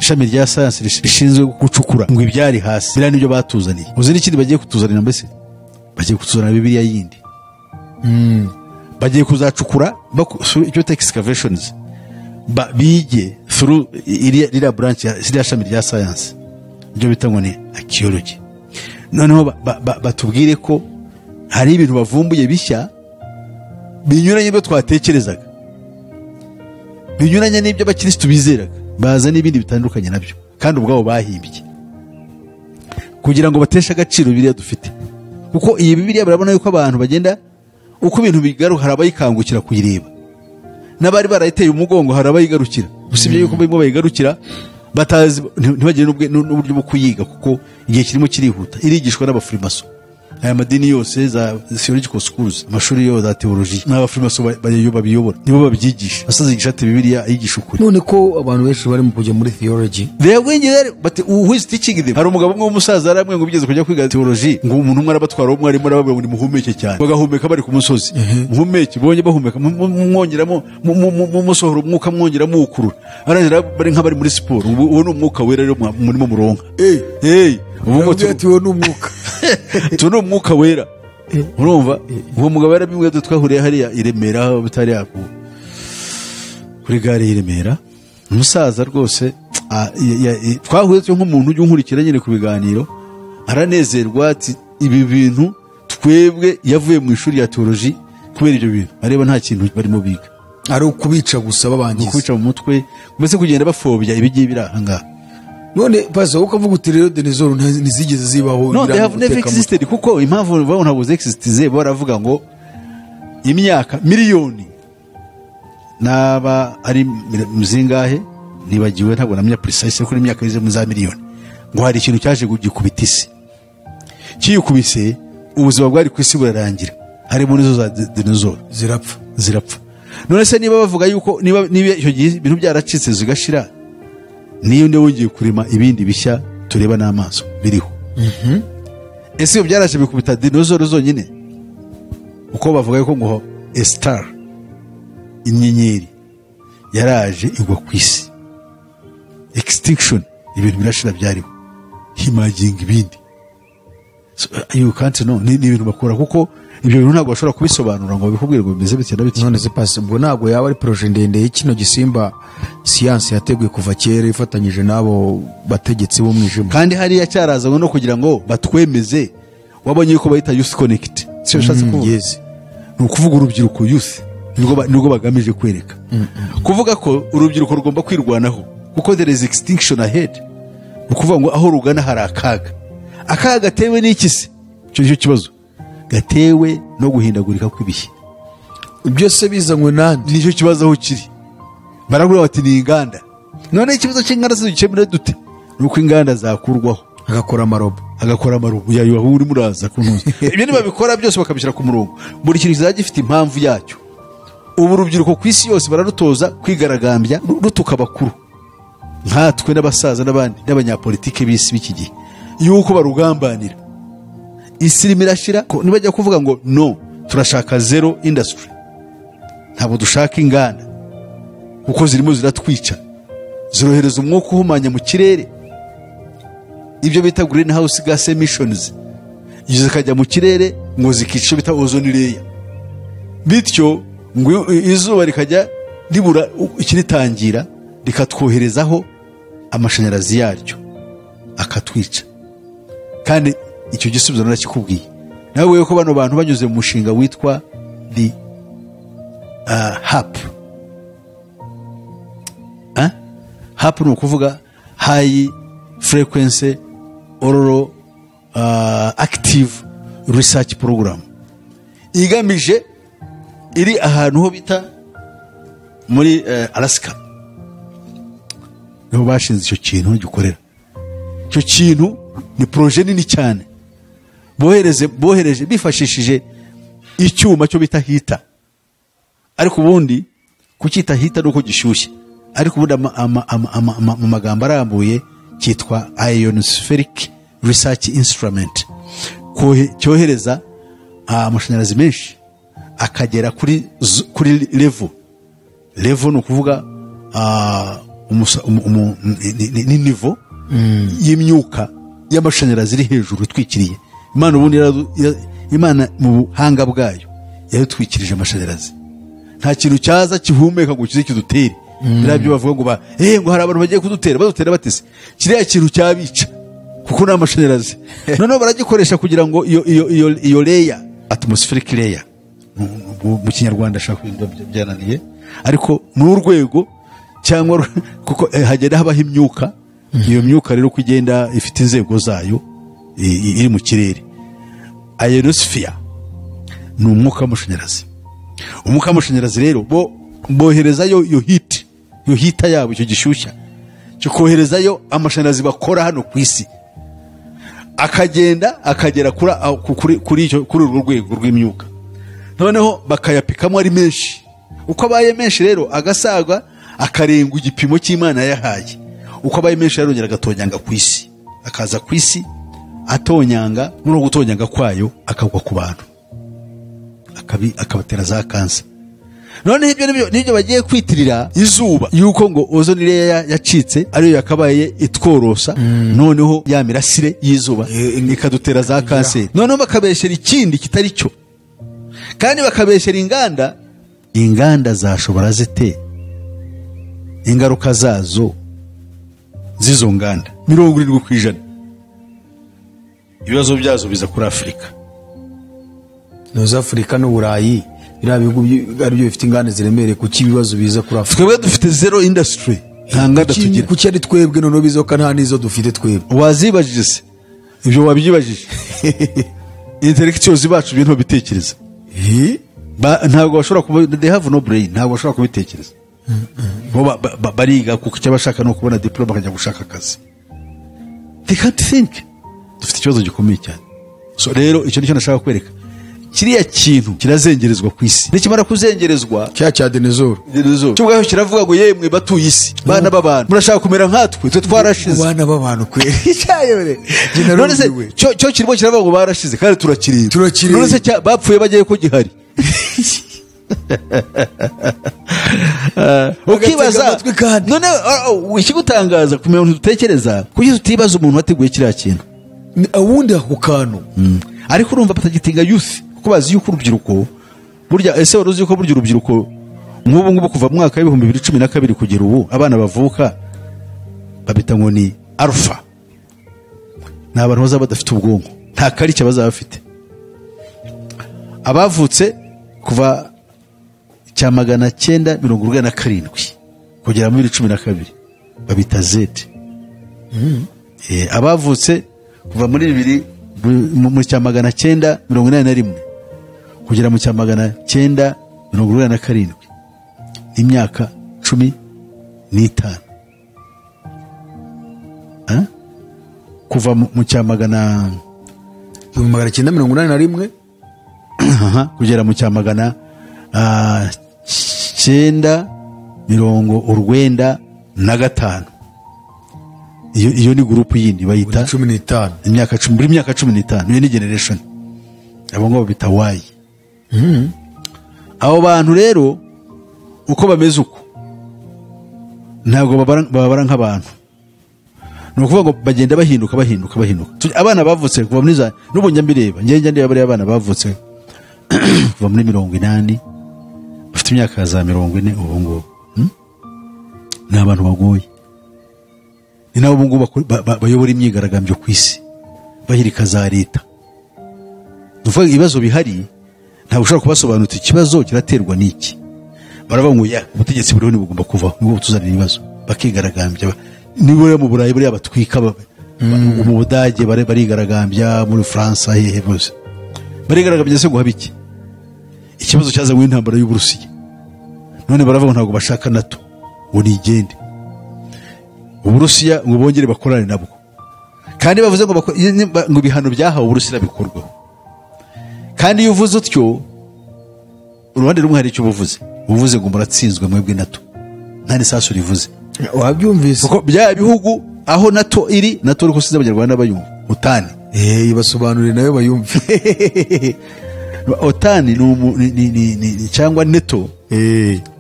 Speaker 2: ishami rya science rishinzwe gucukura ngo ibyari hasi, biriya nibyo batuzaniye. Uzi n'ikindi bagiye kutuzanira? Mbese bagiye kutuzanira Bibiliya yindi. Bagiye kuzacukura icyo bita excavations, bige through iriya branch, iriya shami rya science, ibyo bita ngo ni archaeology. Noneho batubwire ko hari ibintu bavumbuye bishya binyuranye n'ibyo twatekerezaga, binyuranye n'ibyo abakirisitu bizeraga, baza n'ibindi bitandukanye nabyo, kandi ubwabo bahimbye kugira ngo bateshe agaciro Bibiliya dufite. Kuko iyi Bibiliya barabona yuko abantu bagenda uko ibintu bigaruka, hari abayikangukira kuyireba, n'abari barayiteye umugongo hari abayigarukira. Usibye yuko bimwe bayigarukira batazi, ntibagire n'uburyo bwo kuyiga, kuko igihe kirimo kirihuta. Irigishwa n'abafurimaso, aya madini yose za theological schools, amashuri yo za theology, n'abafurimaso babiyobora, nibo babyigisha. Asazigisha ati Bibiliya ayigisha ukuri.
Speaker 1: None ko abantu benshi bari mu kujya muri theology,
Speaker 2: they are going there, but who is teaching them? Hari umugabo umwe w'umusaza aramwe ngo bigeze kujya kwiga theology, ngo umuntu umwe arabatwara, umwarimu arababwira ngo nimuhumeke cyane, bagahumeka bari ku musozi, muhumeke, bonye bahumeka, mwongeramo, musohora umwuka, mwongera muwukurura, arangira bari nk'abari muri siporo. Uwo ni umwuka wera rero murimo muronka.
Speaker 1: Ubu ni umwuka,
Speaker 2: tu ni umwuka wera. Urumva uwo mugabo yarabimwe twahuriye hariya i Remera, bitari kuri gare y'i Remera, umusaza rwose twahuye nk'umuntu ujya unkurikira nyine ku biganiro, aranezerwa ati ibi bintu twebwe yavuye mu ishuri rya theology kubera ibyo bintu areba nta kintu barimo biga,
Speaker 1: ari ukubica gusa babangiza,
Speaker 2: kubica mu mutwe, mbese kugenda bafobya ibigiye biri aha ngaha.
Speaker 1: None pase uko ukavuga uti rero dinozoro ntizigeze zibaho.
Speaker 2: No, they have never existed. Kuko impamvu babona ntabwo zexistze, baravuga ngo imyaka miliyoni naba ari zingahe nibagiwe, ntabwo namenya precise, ariko imyaka ize mu za miliyoni, ngo hari ikintu cyaje gukubita isi, kiyikubise ubuzima bwari ku isi burarangira, harimo nizo za dinozoro zirapfa. None se niba bavuga yuko niba icyo gihe ibintu byaracitse zigashira, niyo nde wongeye kurema ibindi bishya Tureba n'amaso biriho. Ese iyo byaraje bikubita dinosaur zonyine? Uko bavuga yuko ngo a star, inyenyeri yaraje igwa ku isi, extinction, ibintu birashira byariho, himaginga ibindi. So, you can't know. Ni ibintu bakora, kuko ibyo bintu ntabwo bashobora kubisobanura ngo babikubwire ngo bimeze bitya na bitya.
Speaker 1: None se pasi, ubwo ntabwo yaba ari projet ndende y'kino gisimba siyansi yateguye kuva kera ifatanyije n'abo bategetsi b'umwijima?
Speaker 2: Kandi hariya cyarazanywe no kugira ngo batwemeze. Wabonye yuko bayita Youth Connect, si ushatse kuvuga?
Speaker 1: Yes.
Speaker 2: Ni ukuvuga urubyiruko, youth, nibwo bagamije kwereka, kuvuga ko urubyiruko rugomba kwirwanaho, kuko there is extinction ahead. Ni ukuvuga ngo aho rugana hari akaga. Akaga gatewe n'iki se? Icyo nicyo kibazo, gatewe no guhindagurika kw'ibihe.
Speaker 1: Byose bizanywe nande?
Speaker 2: Nicyo kibazo aho kiri. Baragura bati ni inganda. None ikibazo cy'inganda zidukemura dute? Ni uko inganda zakurwaho,
Speaker 1: agakora amarobo.
Speaker 2: Agakora amarobo yayo, aho urimo uraza kunoza ibyo. Nibabikora byose bakabishyira ku murongo, buri kintu kizajya gifite impamvu yacyo. Ubu urubyiruko ku isi yose bararutoza kwigaragambya, rutuka abakuru nkatwe n'abasaza n'abandi n'abanyapolitike b'isi b'iki gihe, yuko barugambanira. Isi irimo irashira. Nibajya kuvuga ngo no, turashaka zero industry, ntabwo dushaka inganda kuko zirimo ziratwica, zirohereza umwuka uhumanya mu kirere, ibyo bita green house gas emissions, izo zikajya mu kirere ngo zikica icyo bita ozone layer, bityo ngo izuba rikajya ribura ikiritangira, rikatwoherezaho amashanyarazi yaryo akatwica. Kandi icyo gisubizo narakikubwiye nawe, ko bano bantu banyuze mu mushinga witwa the HAARP. Eh? HAARP ni ukuvuga High Frequency Auroral Active Research Program, igamije, iri ahantu ho bita muri Alaska, niho bashinze icyo kintu gikorera. Icyo kintu ni projet nini cyane bohereje bifashishije icyuma cyo bita heater. Ariko ubundi kucyita heater ni uko gishyushye, ariko ubundi mu magambo arambuye cyitwa Ionospheric Research Instrument. Cyohereza amashanyarazi menshi akagera kuri level. Ni ukuvuga ni niveau y'imyuka y'amashanyarazi iri hejuru itwikiriye. Imana ubundi Imana mu buhanga bwayo yadutwikirije amashanyarazi. Nta kintu cyaza gihumeka ngo kize kidutere. Biriya byo bavuga ngo ngo hari abantu bagiye kudutera, badutera batese? Kiriya kintu cyabica kuko ni amashanyarazi. Noneho baragikoresha kugira ngo iyo layer, atmospheric layer mu Kinyarwanda ashaka kubivuga byananiye, ariko ni urwego cyangwa kuko hagenda habaho imyuka. Iyo myuka rero uko igenda ifite inzego zayo iri mu kirere. Ionosphere ni umwuka w'amashanyarazi. Umwuka w'amashanyarazi rero, bo boherezayo iyo heat, iyo heater yabo, icyo gishyushya cyo koherezayo amashanyarazi bakora hano ku isi, akagenda akagera kuri urwo rwego rw'imyuka, noneho bakayapikamo ari menshi. Uko abaye menshi rero agasaga, akarenga igipimo cy'Imana yahaye. Uko abaye menshi arongera agatonyanga ku isi, akaza ku isi atonyanga. Muri uko gutonyanga kwayo akagwa ku bantu, akabatera za kansa. Noneho ibyo nibyo bagiye kwitirira izuba, yuko ngo ozone layer yacitse, ariyo yakabaye itworosa, noneho ya mirasire y'izuba ikadutera za kanseri. Noneho bakabeshyera ikindi kitari cyo, kandi bakabeshyera inganda. Inganda zashobora zite? Ingaruka zazo z'izo nganda, 70% ibibazo byazo biza kuri Afurika.
Speaker 1: North Africa n'Uburayi, biriya bihugu aribyo bifite inganda ziremereye, kuki ibibazo biza kuri Afurika?
Speaker 2: Twebwe dufite zero industry, nta nganda tugira.
Speaker 1: Kuki ari twebwe noneho biza ko nta n'izo dufite twebwe?
Speaker 2: Wazibajije se? Ibyo wabyibajije? Intellectuals bacu ibintu babitekereza? Ntabwo bashobora kuba, they have no brain, ntabwo bashobora kubitekereza. Bo bariga kuko icyo bashaka ni ukubona diplôme, bakajya gushaka akazi. They can't think. Dufite ikibazo gikomeye cyane. So rero icyo nicyo nashaka kwereka. Kiriya kintu kirazengerezwa ku isi, nikimara kuzengerezwa
Speaker 1: cya dinozoro
Speaker 2: cyo ubwaho kiravuga ngo yemwe batuye isi, bana b'abantu, murashaka kumera nkatwe, twe twarashize.
Speaker 1: Bana b'abantu kweri cyayobere.
Speaker 2: None se cyo kirimo kiravuga ngo barashize kandi turakireba. None se bapfuye bagiye ko gihari. Ukibaza none ikigutangaza kumenya umuntu utekereza kuki tutibaza umuntu wateguye kiriya kintu
Speaker 1: ubundi ako kantu.
Speaker 2: Ariko urumva batagitinga youth kuko bazi yuko urubyiruko burya. Ese wari uzi yuko burya urubyiruko nk'ubu ngubu kuva mu mwaka w'ibihumbi 2012 kugera ubu abana bavuka babita ngo ni alpha, ni abantu bazaba badafite ubwonko, nta karike bazaba bafite. Abavutse kuva cya 997 kugera muri 2012 babita Z. Abavutse kuva muri 2000 mu cya 981 kugera mu cya 987 imyaka 15. Kuva mu cya
Speaker 1: 981
Speaker 2: kugera mu cya 995, iyo ni group yindi bayita
Speaker 1: 15,
Speaker 2: imyaka 10, buri myaka 15 iyo ni generation. Abo ngabo bita Y. Abo bantu rero uko bameze uko ntabwo babara nk'abantu, ni ukuvuga ngo bagenda bahinduka. Abana bavutse kuva muri za n'ubu njya mbireba, njye ndeba bariya abana bavutse kuva muri 80 bafite imyaka za 40 ubu ngubu, ni abantu bagoye. Ni nabo ubu ngubu bayobora imyigaragambyo ku isi, bahirika za leta. Nuvuga ibibazo bihari ntabwo ushobora kubasobanurira ikibazo kiraterwa n'iki. Baravuga ngo ya ubutegetsi buriho ntibugomba kuvaho, nibwo butuzanira ibibazo, bakigaragambya. Niba mu Burayi buriya batwika, mu Budage barigaragambya, muri Faransa hehe bose barigaragambya. Se ngo habe iki? Ikibazo cyazanywe n'intambara y'Uburusiya, none baravuga ntabwo bashaka NATO ngo nigende, Uburusiya ngo bongere bakorane nabwo. Kandi bavuze ngo ibihano byahawe Uburusiya bikorwaho. Kandi iyo uvuze utyo uruhande rumwe hari icyo ubuvuze, ubuvuze ngo muratsinzwe mwebwe NATO, nta n'isasu rivuze.
Speaker 1: Wabyumvise
Speaker 2: kuko bya bihugu aho NATO iri, NATO ariko size abanyarwanda bayumva OTAN.
Speaker 1: Ibasobanurire nayo bayumve.
Speaker 2: OTAN ni cyangwa NATO,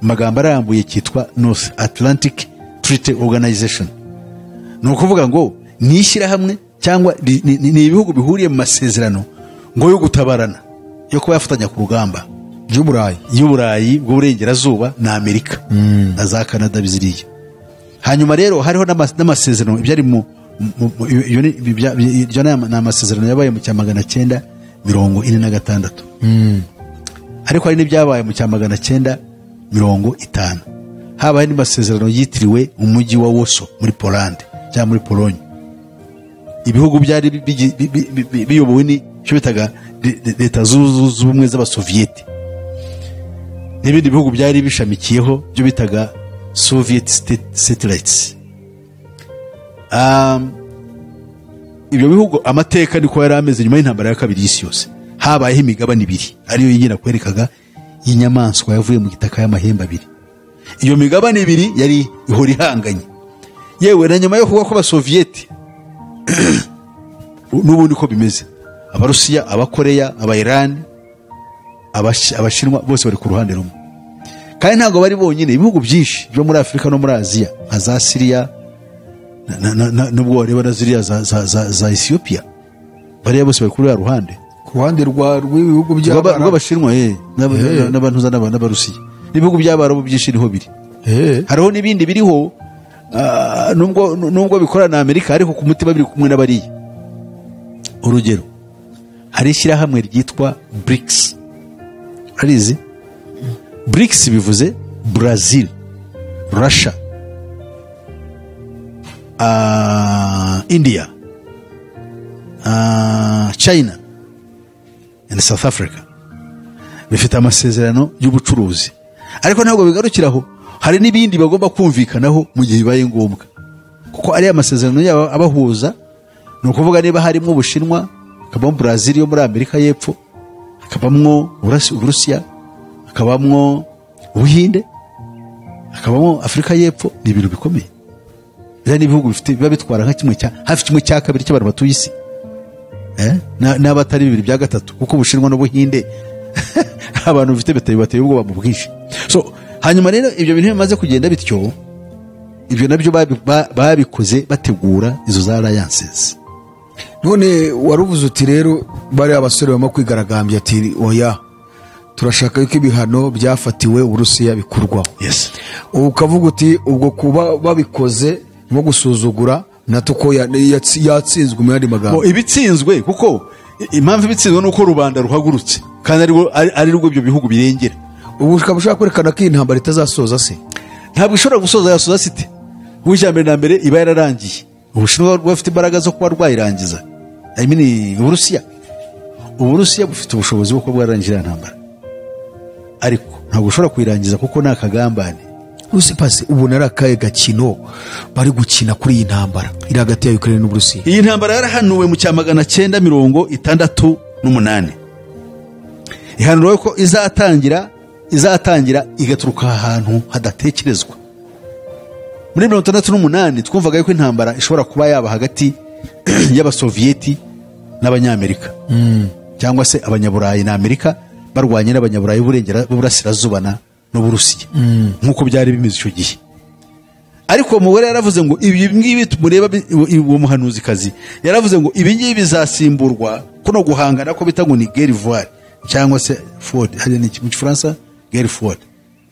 Speaker 2: magambo arambuye cyitwa North Atlantic Treaty Organization. Ni ukuvuga ngo ni ishyirahamwe cyangwa ni ibihugu bihuriye mu masezerano ngo yo gutabarana, yo kuba yafatanya ku rugamba y'Uburayi bw'Uburengerazuba na Amerika na za Canada biziriye. Hanyuma rero hariho n'amasezerano ibyari mu ibyo ni amasezerano yabaye mu cya 946, ariko hari n'ibyabaye mu cya 950. Habaye n'amasezerano yitiriwe umujyi wa Warsaw muri Poland cyangwa muri Pologne. Ibihugu byari biyobowe ni cyo bitaga leta z'ubumwe z'Abasovieti, n'ibindi bihugu byari bishamikiyeho byo bitaga Soviet state satellites. Ibyo bihugu amateka niko yari ameze nyuma y'intambara ya kabiri y'isi yose. Habayeho imigabane ibiri ariyo yigina kwerekaga y'inyamaswa yavuye mu gitaka y'amahembe abiri. Iyo migabane ibiri yari ihora ihanganye. Yewe na nyuma yo kugwa kw'Abasovieti n'ubundi ko bimeze, Abarusiya, Abakoreya, Abairani, Abashinwa bose bari ku ruhande rumwe. Kandi ntabwo bari bonyine, ibihugu byinshi byo muri Afurika no muri Aziya nka za Syria nubwo wareba na ziriya za Ethiopia, bariya bose bari kuri ya ruhande,
Speaker 1: ku ruhande rw'ibihugu
Speaker 2: rw'Abashinwa n'abantu n'Abarusiya. N'ibihugu by'Abarabu byinshi niho biri. Hariho n'ibindi biriho nubwo bikorana na Amerika ariko ku mutima biri kumwe n'abariya. Urugero hari ishyirahamwe ryitwa BRICS. Arizi? BRICS bivuze Brazil, Russia, India, China and South Africa. Bifite amasezerano y'ubucuruzi, ariko ntabwo bigarukiraho, hari n'ibindi bagomba kumvikanaho mu gihe bibaye ngombwa, kuko ari amasezerano yabo abahuza. Ni ukuvuga niba harimo Ubushinwa, hakabamo Brazil yo muri Amerika y'Epfo, Hakabamwo Uburusiya, hakabamwo Ubuhinde, hakabamo Afurika y'Epfo. Ni ibintu bikomeye. Biriya ni ibihugu bifite, biba bitwara nka kimwe cya hafi kimwe cya kabiri cy'abantu batuye isi. N'abatari bibiri bya gatatu, kuko Ubushinwa n'Ubuhinde abantu bifite bateye ubwoba mu bwinshi. So hanyuma rero ibyo bintu bimaze kugenda bityo, ibyo nabyo babikoze bategura izo za alliances.
Speaker 1: None waruvuze uti rero bari abasore barimo kwigaragambya ati oya, turashaka yuko ibihano byafatiwe Uburusiya bikurwaho.
Speaker 2: Yes.
Speaker 1: Ubu ukavuga uti ubwo kuba babikoze nko gusuzugura NATO, ko yatsinzwe mu yandi magambo.
Speaker 2: Bo, ibitsinzwe, kuko impamvu ibitsinzwe ni uko rubanda ruhagurutse, kandi ari rwo ibyo bihugu birengera.
Speaker 1: Ubu ukaba ushaka kwerekana ko iyi ntambara itazasoza se?
Speaker 2: Ntabwo ishobora gusoza. Yasoza site icya mbere na mbere iba yararangiye. Ubushinwa bufite imbaraga zo kuba rwayirangiza. I mean, Uburusiya bufite ubushobozi bwo kuba bwararangije iriya ntambara, ariko ntabwo ushobora kuyirangiza kuko ni akagambane.
Speaker 1: Uzi pasi ubona ari akahe gakino bari gukina kuri iyi ntambara iri hagati ya Ukraine n'Uburusiya?
Speaker 2: Iyi ntambara yarahanuwe mu cya 968, ihanurwa ko izatangira igaturuka ahantu hadatekerezwa. Muri 68 twumvaga yuko intambara ishobora kuba yaba hagati y'Abasoviyeti n'Abanyamerika, cyangwa se Abanyaburayi na Amerika barwanye n'Abanyaburayi b'Uburasirazuba n'Uburusiya, nk'uko byari bimeze icyo gihe. Ariko uwo mugore yaravuze ngo ibi ngibi mureba, uwo muhanuzikazi yaravuze ngo ibi ngibi bizasimburwa kuno guhangana ko bita ngo ni guerre froide cyangwa se froide, hariya ni iki mu Gifaransa? Guerre froide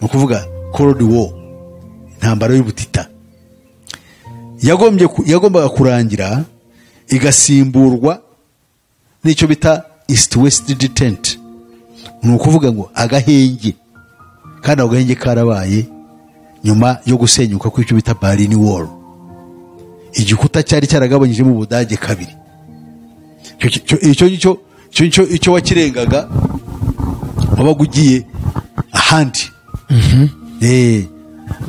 Speaker 2: ni ukuvuga cold war, intambara y'ubutita yagombaga kurangira igasimburwa n'icyo bita East West Detente, ni ukuvuga ngo agahenge. Kandi ako gahenge karabaye nyuma yo gusenyuka kw'icyo bita Berlin Wall, igikuta cyari cyaragabanyijemo Ubudage kabiri. Icyo ngicyo icyo wakirengaga wabaga ugiye ahandi.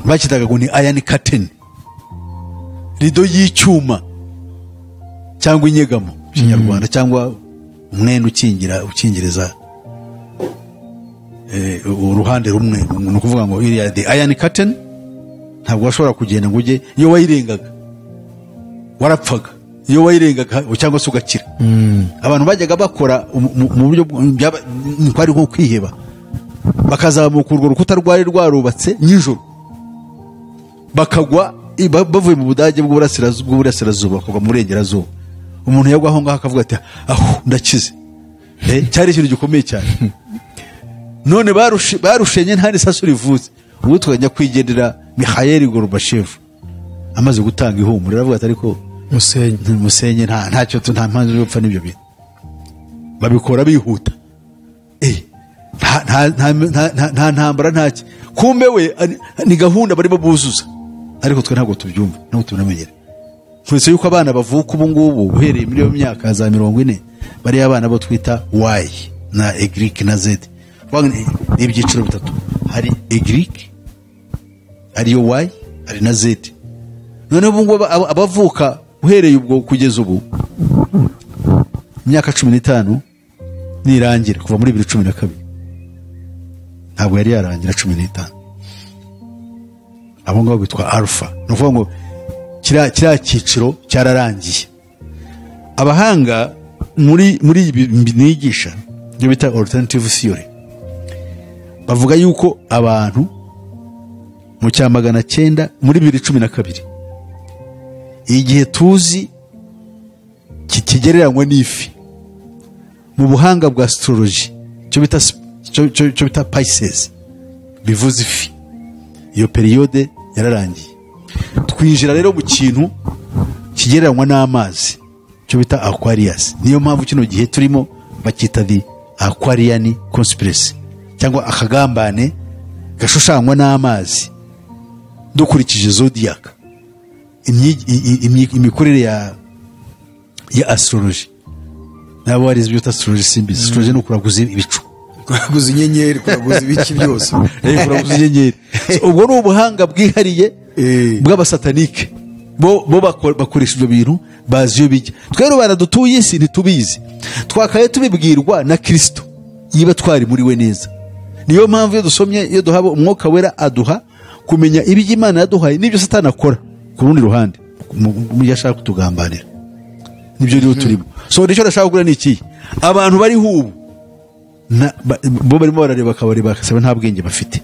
Speaker 2: Bakitaga ngo ni iron curtain, rido y'icyuma cyangwa inyegamo mu Kinyarwanda, cyangwa umwenda ukingira, ukingiriza uruhande rumwe. Ni ukuvuga ngo iriya the iron curtain ntabwo washobora kugenda ngo ujye, iyo wayirengaga warapfaga, iyo wayirengaga cyangwa se ugakira. Abantu bajyaga bakora mu buryo kwari nko kwiheba, bakazamuka urwo rukuta rwari rwarubatse nijoro, bakagwa bavuye mu Budage bw'Uburasirazuba bakagwa mu Burengerazuba. Umuntu yagwa aho ngaho akavuga ati aho ndakize. Cyari ikintu gikomeye cyane. None barushenye nta n'isasu rivutse. Ubwo tukajya kwigendera Mikhail Gorbachev amaze gutanga ihumure, aravuga ati ariko
Speaker 1: musenyi
Speaker 2: musenye, nta ntacyo nta mpamvu yo gupfa n'ibyo bintu babikora bihuta. Nta nta nta nta- nta nta ntambara, ntaki. Kumbe we ni gahunda barimo buzuza, ariko twe ntabwo tubyumva, ntabwo tubinamenyera. Twese yuko abana bavuka ubu ngubu uhereye muri iyo myaka za 40, bariya abana bo twita Y na Y na Z. Kuvuga ngo ni ibyiciro bitatu: hari Y ariyo Y, hari na Z. Noneho ubu ngubu abavuka uhereye ubwo kugeza ubu, imyaka 15 nirangira, kuva muri 2012, ntabwo yari yarangira 15, abo ngabo bitwa alpha. Ni ukuvuga ngo kiriya cyiciro cyararangiye. Abahanga muri ibi nigisha, ibyo bita alternative theory, bavuga yuko abantu mu cya 900 muri 2012, igihe tuzi kigereranywa n'ifi mu buhanga bwa astrology, cyo bita Pisces, bivuze ifi, iyo période yararangiye. Twinjira rero mu kintu kigereranywa n'amazi, cyo bita Aquarius. Niyo mpamvu kino gihe turimo bakita the Aquarian conspiracy, cyangwa akagambane gashushanywa n'amazi, dukurikije zodiac, imikorere ya astrology. Nabo warize ibyo bita astrology, simbizi. Astrology ni ukuraguza ibicu.
Speaker 1: Kuraguza inyenyeri, kuraguza ibiki byose.
Speaker 2: Kuraguza inyenyeri. So, ubwo ni ubuhanga bwihariye bw'abasatanike. Bo bakoresha ibyo bintu, bazi iyo bijya. Twe rubanda dutuye isi ntitubizi, twakaye tubibwirwa na Kirisito. Yiba twari muri we neza. Niyo mpamvu iyo dusomye, iyo duhaba Umwuka Wera, aduha kumenya ibyo Imana yaduhaye n'ibyo Satani akora ku rundi ruhande mu byo ashaka kutugambanira. Nibyo rero turimo. So nicyo ndashaka kugira ni iki? Abantu bari hubu bo barimo barareba, akabareba bakasaba, nta bwenge bafite,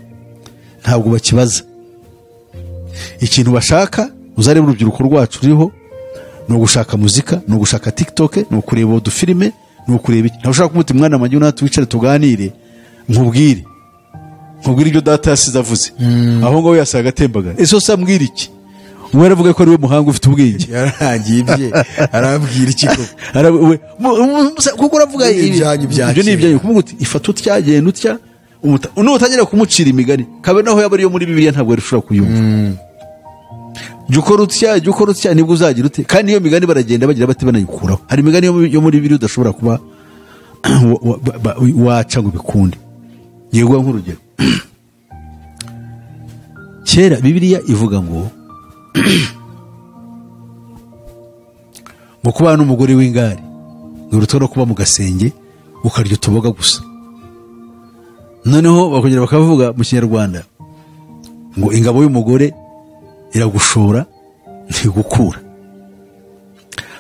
Speaker 2: ntabwo bakibaza. Ikintu bashaka, uzareba urubyiruko rwacu ruriho, ni ugushaka muzika, ni ugushaka TikTok, ni ukureba udufilime, ni ukureba iki. Ntabwo ushaka kumuta umwana wanjye natwe wicare tuganire, nkubwire ibyo data yasize avuze. Aho ngaho yasaga agatembagara. Ese se ambwira iki? Umwe aravuga ko ari we muhanga ufite ubwenge.
Speaker 1: Yarangiye ibye, arabwira iki koko?
Speaker 2: Kuko uravuga
Speaker 1: Ni ibyanyu bya
Speaker 2: ibyo ni
Speaker 1: kera.
Speaker 2: Ibyanyu kumubwira uti ifata utya, genda utya, nutangira kumucira imigani kabe naho yaba ariyo muri Bibiliya, ntabwo yari ushobora kuyumva. Jya ukora utya, jya ukora utya, nibwo uzagira ute. Kandi iyo migani baragenda bagira bate, banayikuraho. Hari imigani yo muri Bibiliya udashobora kuba waca ngo bikunde. Ngiye guha nk'urugero. Kera Bibiliya ivuga ngo kubana n'umugore w'ingare ngo urutwa no kuba mu gasenge ukarya utuboga gusa. Noneho bakongera bakavuga mu Kinyarwanda ngo ingabo y'umugore iragushora ntigukura.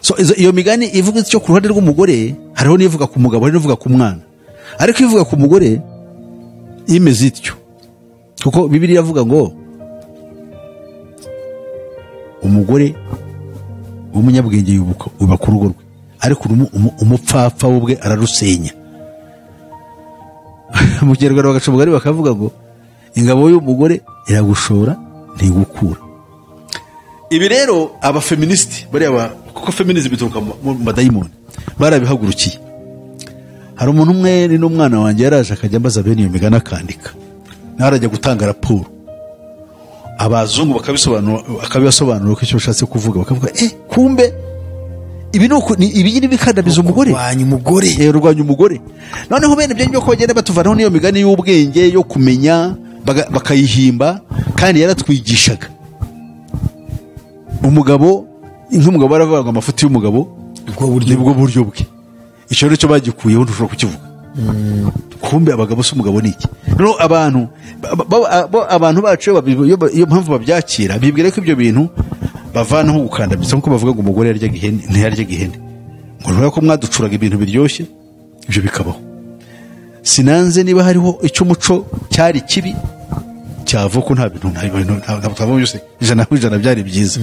Speaker 2: So iyo migani ivuga icyo ku ruhande rw'umugore, hariho n'ivuga ku mugabo, hari n'ivuga ku mwana. Ariko ivuga ku mugore imeze ityo, kuko Bibiliya iravuga ngo umugore w'umunyabwenge yubaka urugo rwe, ariko umupfapfa we ubwe ararusenya. Mu Kinyarwanda bagaca umugani bakavuga ngo ingabo y'umugore iragushora ntigukura. Ibi rero abafeministi bariya kuko feminism bituruka mu badayimoni, barabihagurukiye. Hari umuntu umwe, ni n'umwana wanjye, yaraje akajya ambaza bene iyo migani, akandika, nawe arajya gutanga raporo, abazungu bakabisobanura, akabibasobanurira ko icyo bashatse kuvuga, bakavuga kumbe ibi ni ibi ni bikandamiza umugore.
Speaker 1: Kurwanya umugore.
Speaker 2: Rwanya umugore. Noneho bene ibyo ngibyo ko bagenda batuvanaho n'iyo migani y'ubwenge yo kumenya, bakayihimba, kandi yaratwigishaga. Umugabo nk'umugabo, baravuga ngo amafuti y'umugabo
Speaker 1: Ubwo buryo.
Speaker 2: Nibwo buryo bwe. Icyo rero cyo bagikuyeho, ntushobora kukivuga. Kumbe abagabo se, umugabo ni iki? Noneho abantu abantu bacu iyo mpamvu babyakira, bibwira ko ibyo bintu bavanaho gukandamiza, nkuko bavuga ngo umugore yaryaga ihene, ntiyaryaga ihene, ngo ntuba ko mwaducuraga ibintu biryoshye, ibyo bikabaho. Sinanze niba hariho icy'umuco cyari kibi cyava ko nta bintu ntabwo twavuga byose 100% byari byiza.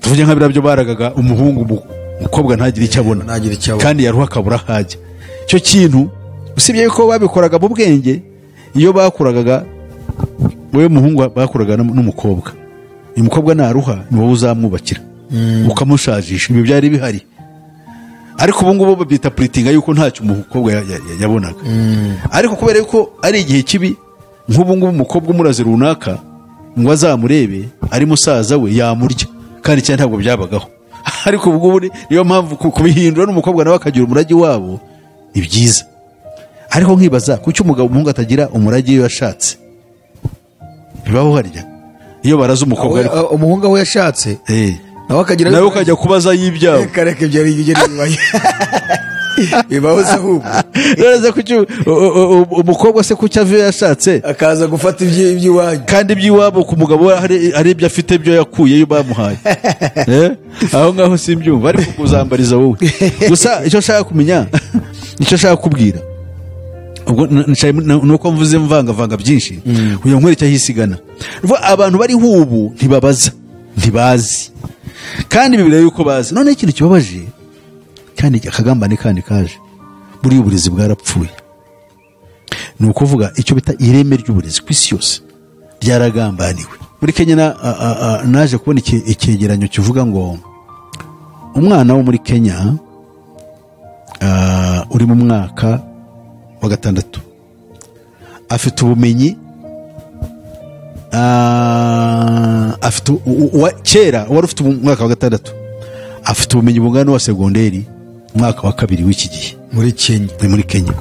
Speaker 2: Tuvuge nka biriya byo baragaga umuhungu, umukobwa ntagire icyo abona.
Speaker 1: Ntagire icyo abona.
Speaker 2: Kandi yaruha akabura aho ajya. Icyo kintu, usibye yuko babikoraga mu bwenge, iyo bakuragaga wowe muhungu, bakuraga n'umukobwa, uyu mukobwa naruha ni wowe uzamwubakira, ukamushajisha. Ibyo byari bihari, ariko ubu ngubu babyita puritinga yuko ntacyo umukobwa yabonaga. Ariko kubera yuko ari igihe kibi, nk'ubu ngubu umukobwa umuraze runaka ngo azamurebe ari musaza we, yamurya. Kandi cyane ntabwo byabagaho, ariko ubu ngubu niyo mpamvu kubihindura n'umukobwa nawe akagira umurage wabo ni byiza. Ariko nkibaza kuki umugabo, umuhungu atagira umurage iyo yashatse. Bibaho harya iyo baraze umukobwa ariko
Speaker 1: Umuhungu aho yashatse nawe akagira
Speaker 2: nawe ukajya kubaza y'ibyabo.
Speaker 1: Reka reka, ibyo ari ibyo bibaye, bibaho se ahubwo.
Speaker 2: None se kuki umukobwa se, kuki ava iyo yashatse
Speaker 1: akaza gufata iby'iwanyu?
Speaker 2: Kandi iby'iwabo ku mugabo we hari ibyo afite, byo yakuyeyo bamuhaye. Aho ngaho simbyumva, ariko kuzambariza wowe gusa. Icyo nshaka kumenya, icyo nshaka kubwira ubwo ni uko mvuze mvangavanga byinshi kugira ngo nkwereke aho isigana. Vuga, abantu bariho ubu ntibabaza, ntibazi, kandi bibwira yuko bazi. Noneho ikintu kibabaje kandi akagambane kandi kaje, buriya uburezi bwarapfuye. Ni ukuvuga icyo bita ireme ry'uburezi ku isi yose ryaragambaniwe. Muri Kenya naje kubona icyegeranyo kivuga ngo umwana wo muri Kenya uri mu mwaka wa gatandatu afite ubumenyi, afite kera wari ufite umwaka wa gatandatu afite ubumenyi bungana n'uwa segonderi umwaka wa kabiri w'iki gihe.
Speaker 1: Muri Kenya?
Speaker 2: Ni muri Kenya.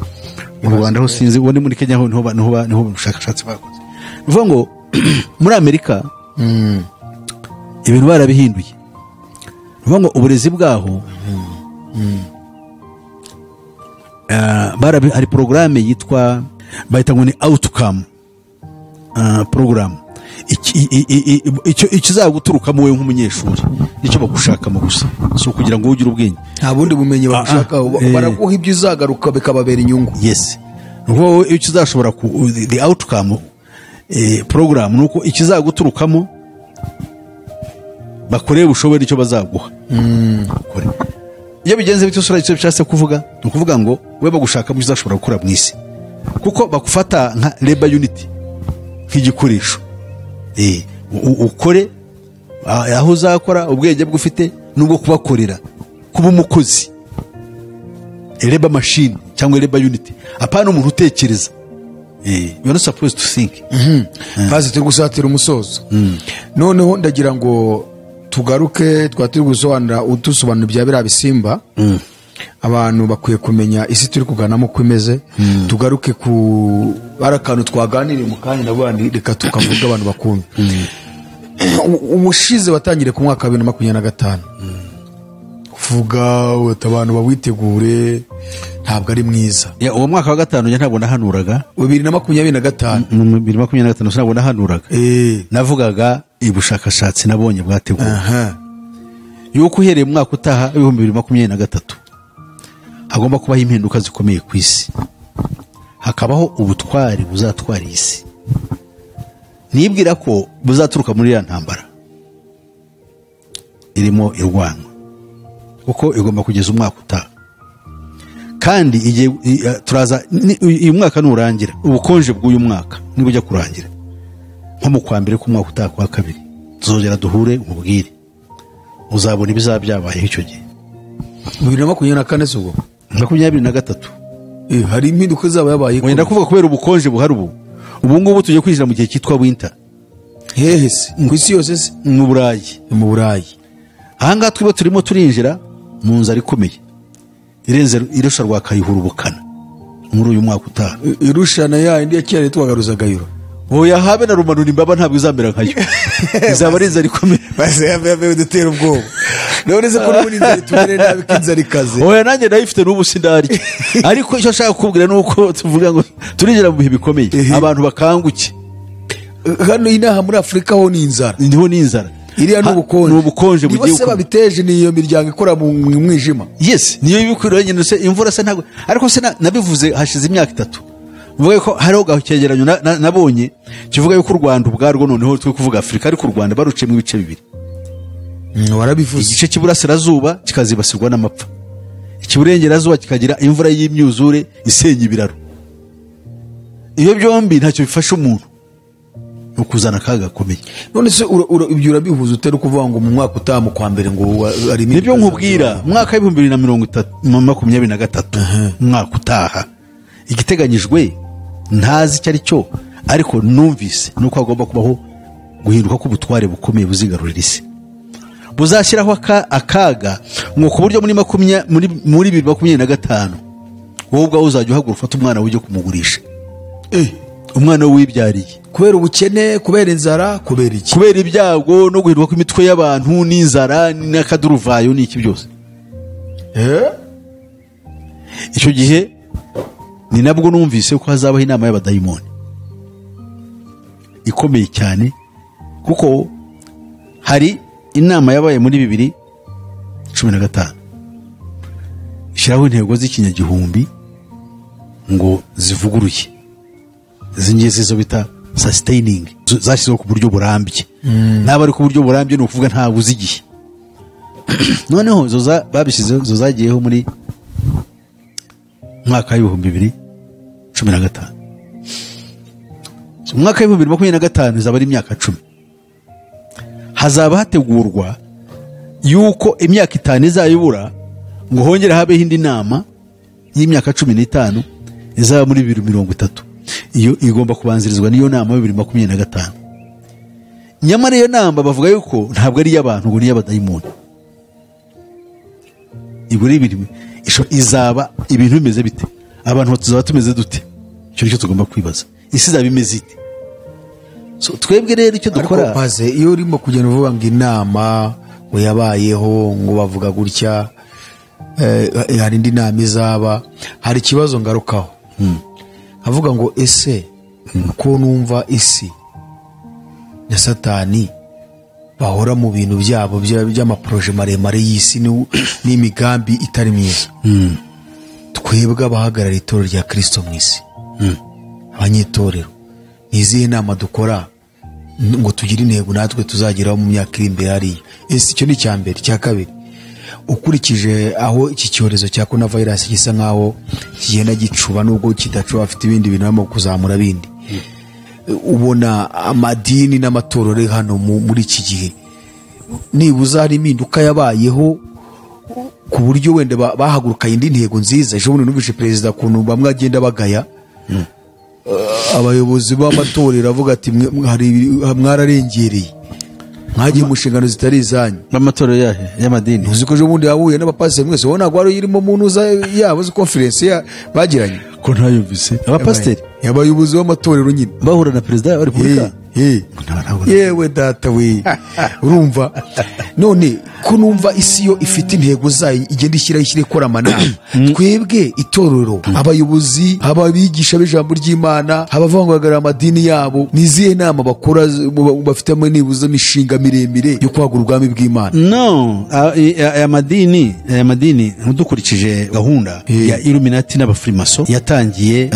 Speaker 2: Mu Rwanda ho sinzi. Uwo ni muri Kenya, ho niho ubushakashatsi bakoze. Ni ukuvuga ngo muri Amerika ibintu barabihinduye. Ni ukuvuga ngo uburezi bwaho Hari porogaramu yitwa, bahita ngo ni outcome porogaramu. Ikizaguturukamo wowe nk'umunyeshuri nicyo bagushakamo gusa, si ukugira ngo ugire ubwenge.
Speaker 1: Nta bundi bumenyi bagushakaho, baraguha ibyo uzagaruka bikababera inyungu.
Speaker 2: Yes, ni ukuvuga wowe icyo uzashobora the outcome program ni uko ikizaguturukamo bakoreye ubushoboye nicyo bazaguha. Bakore. Iyo bigenze bityo, sura icyo bishatse kuvuga ni ukuvuga ngo we bagushakamo icyo uzashobora gukora mu isi, kuko bagufata nka labor unit, nk'igikoresho. Ukore aho uzakora, ubwenge bwe ufite n'ubwo kubakorera, kuba umukozi, labor machine cyangwa labor unit, apana umuntu utekereza. You are not supposed to think.
Speaker 1: Pazi, turi gusatira umusozo. Noneho ndagira ngo tugaruke, twaba turi gusobanura, udusobanura ibya biriya bisimba. Abantu bakwiye kumenya isi turi kuganamo uko imeze. Tugaruke ku hari akantu twaganiriye mu kanya, ndavuga nti reka tukavuga abantu bakumva. Ubushize watangiriye ku mwaka wa 2025 uvuga uti abantu bawitegure, ntabwo ari mwiza.
Speaker 2: Ya, uwo mwaka wa gatanu njye ntabwo nahanuraga.
Speaker 1: 2025.
Speaker 2: Mu 2025 ntabwo nahanuraga. Navugaga ubushakashatsi nabonye bwateguwe yuko uhereye mu mwaka utaha 2023 hagomba kubaho impinduka zikomeye ku isi, hakabaho ubutwari buzatwara iyi si. Nibwira ko buzaturuka muri ya ntambara irimo irwanwa, kuko igomba kugeza umwaka utaha. Kandi igihe turaza uyu mwaka nurangira, ubukonje bw'uyu mwaka nibujya kurangira nko mu kwa mbere k'umwaka utaha, kwa kabiri, tuzongera duhure nkubwire, uzabona ibizaba byabayeho icyo gihe.
Speaker 1: 2024 se ubwo?
Speaker 2: 23.
Speaker 1: Hari impinduka izaba yabaye?
Speaker 2: Wenda kuvuga kubera ubukonje buhari ubu, ubu ngubu tugiye kwinjira mu gihe cyitwa winter.
Speaker 1: Hehe se? Ku isi yose se?
Speaker 2: Mu Burayi.
Speaker 1: Mu Burayi.
Speaker 2: Ahangaha twiba turimo turinjira mu nzara ikomeye irenze irusha rwa Kayihura ubukana muri uyu mwaka utaha.
Speaker 1: Irushana ya indi ya kera yitwaga Ruzagayura?
Speaker 2: Oya, habe na rumanura imbaba ntabwo izamera nkayo, izaba ari inzara ikomeye.
Speaker 1: Maze yabe dutera ubwoba. None se ko n'ubundi inzara itumere nabi, ko inzara ikaze?
Speaker 2: Oya, nanjye ndayifite n'ubu sindarya, ariko icyo nshaka kukubwira ni uko tuvuga ngo turinjira mu bihe bikomeye. Abantu bakanguke.
Speaker 1: Hano inaha muri Afurika ho ni inzara?
Speaker 2: Niho ni inzara.
Speaker 1: Iriya ni ubukonje?
Speaker 2: Ni ubukonje
Speaker 1: Nibo
Speaker 2: bugiye
Speaker 1: se
Speaker 2: gukomera.
Speaker 1: babiteje? Ni iyo miryango ikora mu mwijima?
Speaker 2: Yes, niyo bikwiriye nyine. Se imvura se ntabwo, ariko se nabivuze hashize imyaka 3, mvuga ko hariho icyegeranyo nabonye kivuga yuko u Rwanda ubwarwo, noneho twe kuvuga Afurika, ariko u Rwanda baruciyemo ibice bibiri.
Speaker 1: Warabivuze.
Speaker 2: Igice cy'iburasirazuba kikazibasirwa n'amapfa, icy'iburengerazuba kikagira imvura y'imyuzure isenya ibiraro. Iyo byombi ntacyo bifasha umuntu, ni ukuzana akaga gakomeye.
Speaker 1: None se ibyo urabihuza utari kuvuga ngo mu mwaka utaha mu kwa mbere ngo hari
Speaker 2: Nibyo
Speaker 1: impinduka?
Speaker 2: nkubwira, mu mwaka w'ibihumbi bibiri na mirongo itatu na 23, umwaka utaha, igiteganyijwe ntazi icyo ari cyo, ariko numvise ni uko hagomba kubaho guhinduka k'ubutware bukomeye buzigarurira isi, buzashyiraho akaga ngo ku buryo muri 2025 wowe ubwawe uzajya uhaguruka ufate umwana ujye kumugurisha, umwana we wibyariye.
Speaker 1: Kubera ubukene, kubera inzara, kubera iki?
Speaker 2: Kubera ibyago no guhinduka kw'imitwe y'abantu n'inzara n'akaduruvayo n'iki byose. Icyo gihe ni nabwo numvise ko hazabaho inama y'abadayimoni ikomeye cyane, kuko hari inama yabaye muri 2015 ishyiraho intego z'ikinyagihumbi ngo zivuguruye izi ngizi zo bita sustaining, zashyizweho ku buryo burambye. Naba ari ku buryo burambye, ni ukuvuga ntabwo uzi igihe. Noneho izo babishyizeho, izo zagiyeho muri mwaka w'ibihumbi 2015. So, mu mwaka w'ibihumbi 2025 izaba ari imyaka 10, hazaba hategurwa yuko imyaka 5 izayibura ngo hongere habeho indi nama y'imyaka 15 izaba muri 2030. Iyo igomba kubanzirizwa n'iyo nama ya 2025. Nyamara iyo nama bavuga yuko ntabwo ari iy'abantu, ngo ni iy'abadayimoni. Ibwo ni ibintu izaba ibintu bimeze bite? Abantu tuzaba tumeze dute? Icyo nicyo tugomba kwibaza. Isi izaba imeze ite? So, twebwe rero icyo
Speaker 1: Ariko
Speaker 2: dukora
Speaker 1: paze, iyo urimo kugenda uvuga ngo inama ngo yabayeho, ngo bavuga gutya, Hari indi nama izaba, hari ikibazo ngarukaho avuga ngo ese ko numva isi na Satani bahora mu bintu byabo by'amaproje maremare y'isi n'imigambi itari myiza, twebwe abahagarara itorero rya Kristo mu isi, abanyitorero, ni izihe nama dukora ngo tugire intego natwe tuzageraho mu myaka iri imbere hariya? Ese icyo ni icya mbere. Icya kabiri, ukurikije aho iki cyorezo cya corona virus gisa nkaho kigenda gicuba, nubwo kidacuba, afite ibindi bintu barimo kuzamura bindi, ubona amadini n'amatorero ari hano muri iki gihe nibuza hari impinduka yabayeho ku buryo wenda bahagurukanye indi ntego nziza? Ejo bundi numvise perezida ukuntu bamwe agenda bagaya abayobozi b'amatorero, avuga ati hari mwararengereye, mwagiye mu nshingano zitari izanyu.
Speaker 2: B'amatorero yahe? Y'amadini?
Speaker 1: Uzi ko ejo bundi yahuye n'abapasiteri mwese, wowe ntabwo wari uyirimo mu ntuza yabo uzi conference bagiranye?
Speaker 2: Ko ntayumvise. Abapasiteri?
Speaker 1: Abayobozi b'amatorero nyine.
Speaker 2: Bahura na perezida wa repubulika?
Speaker 1: Eh, yewe data we, urumva none ko numva isi yo ifite intego zayo igenda ishyira ikora amanama, twebwe itorero, abayobozi, ababigisha b'ijambo ry'Imana, abavangagarira amadini yabo, ni izihe nama bakora bafitemo nibuza imishinga miremire yo kwagura ubwami bw'Imana?
Speaker 2: No, aya madini dukurikije gahunda ya Illuminati n'abafrimaso yatangiye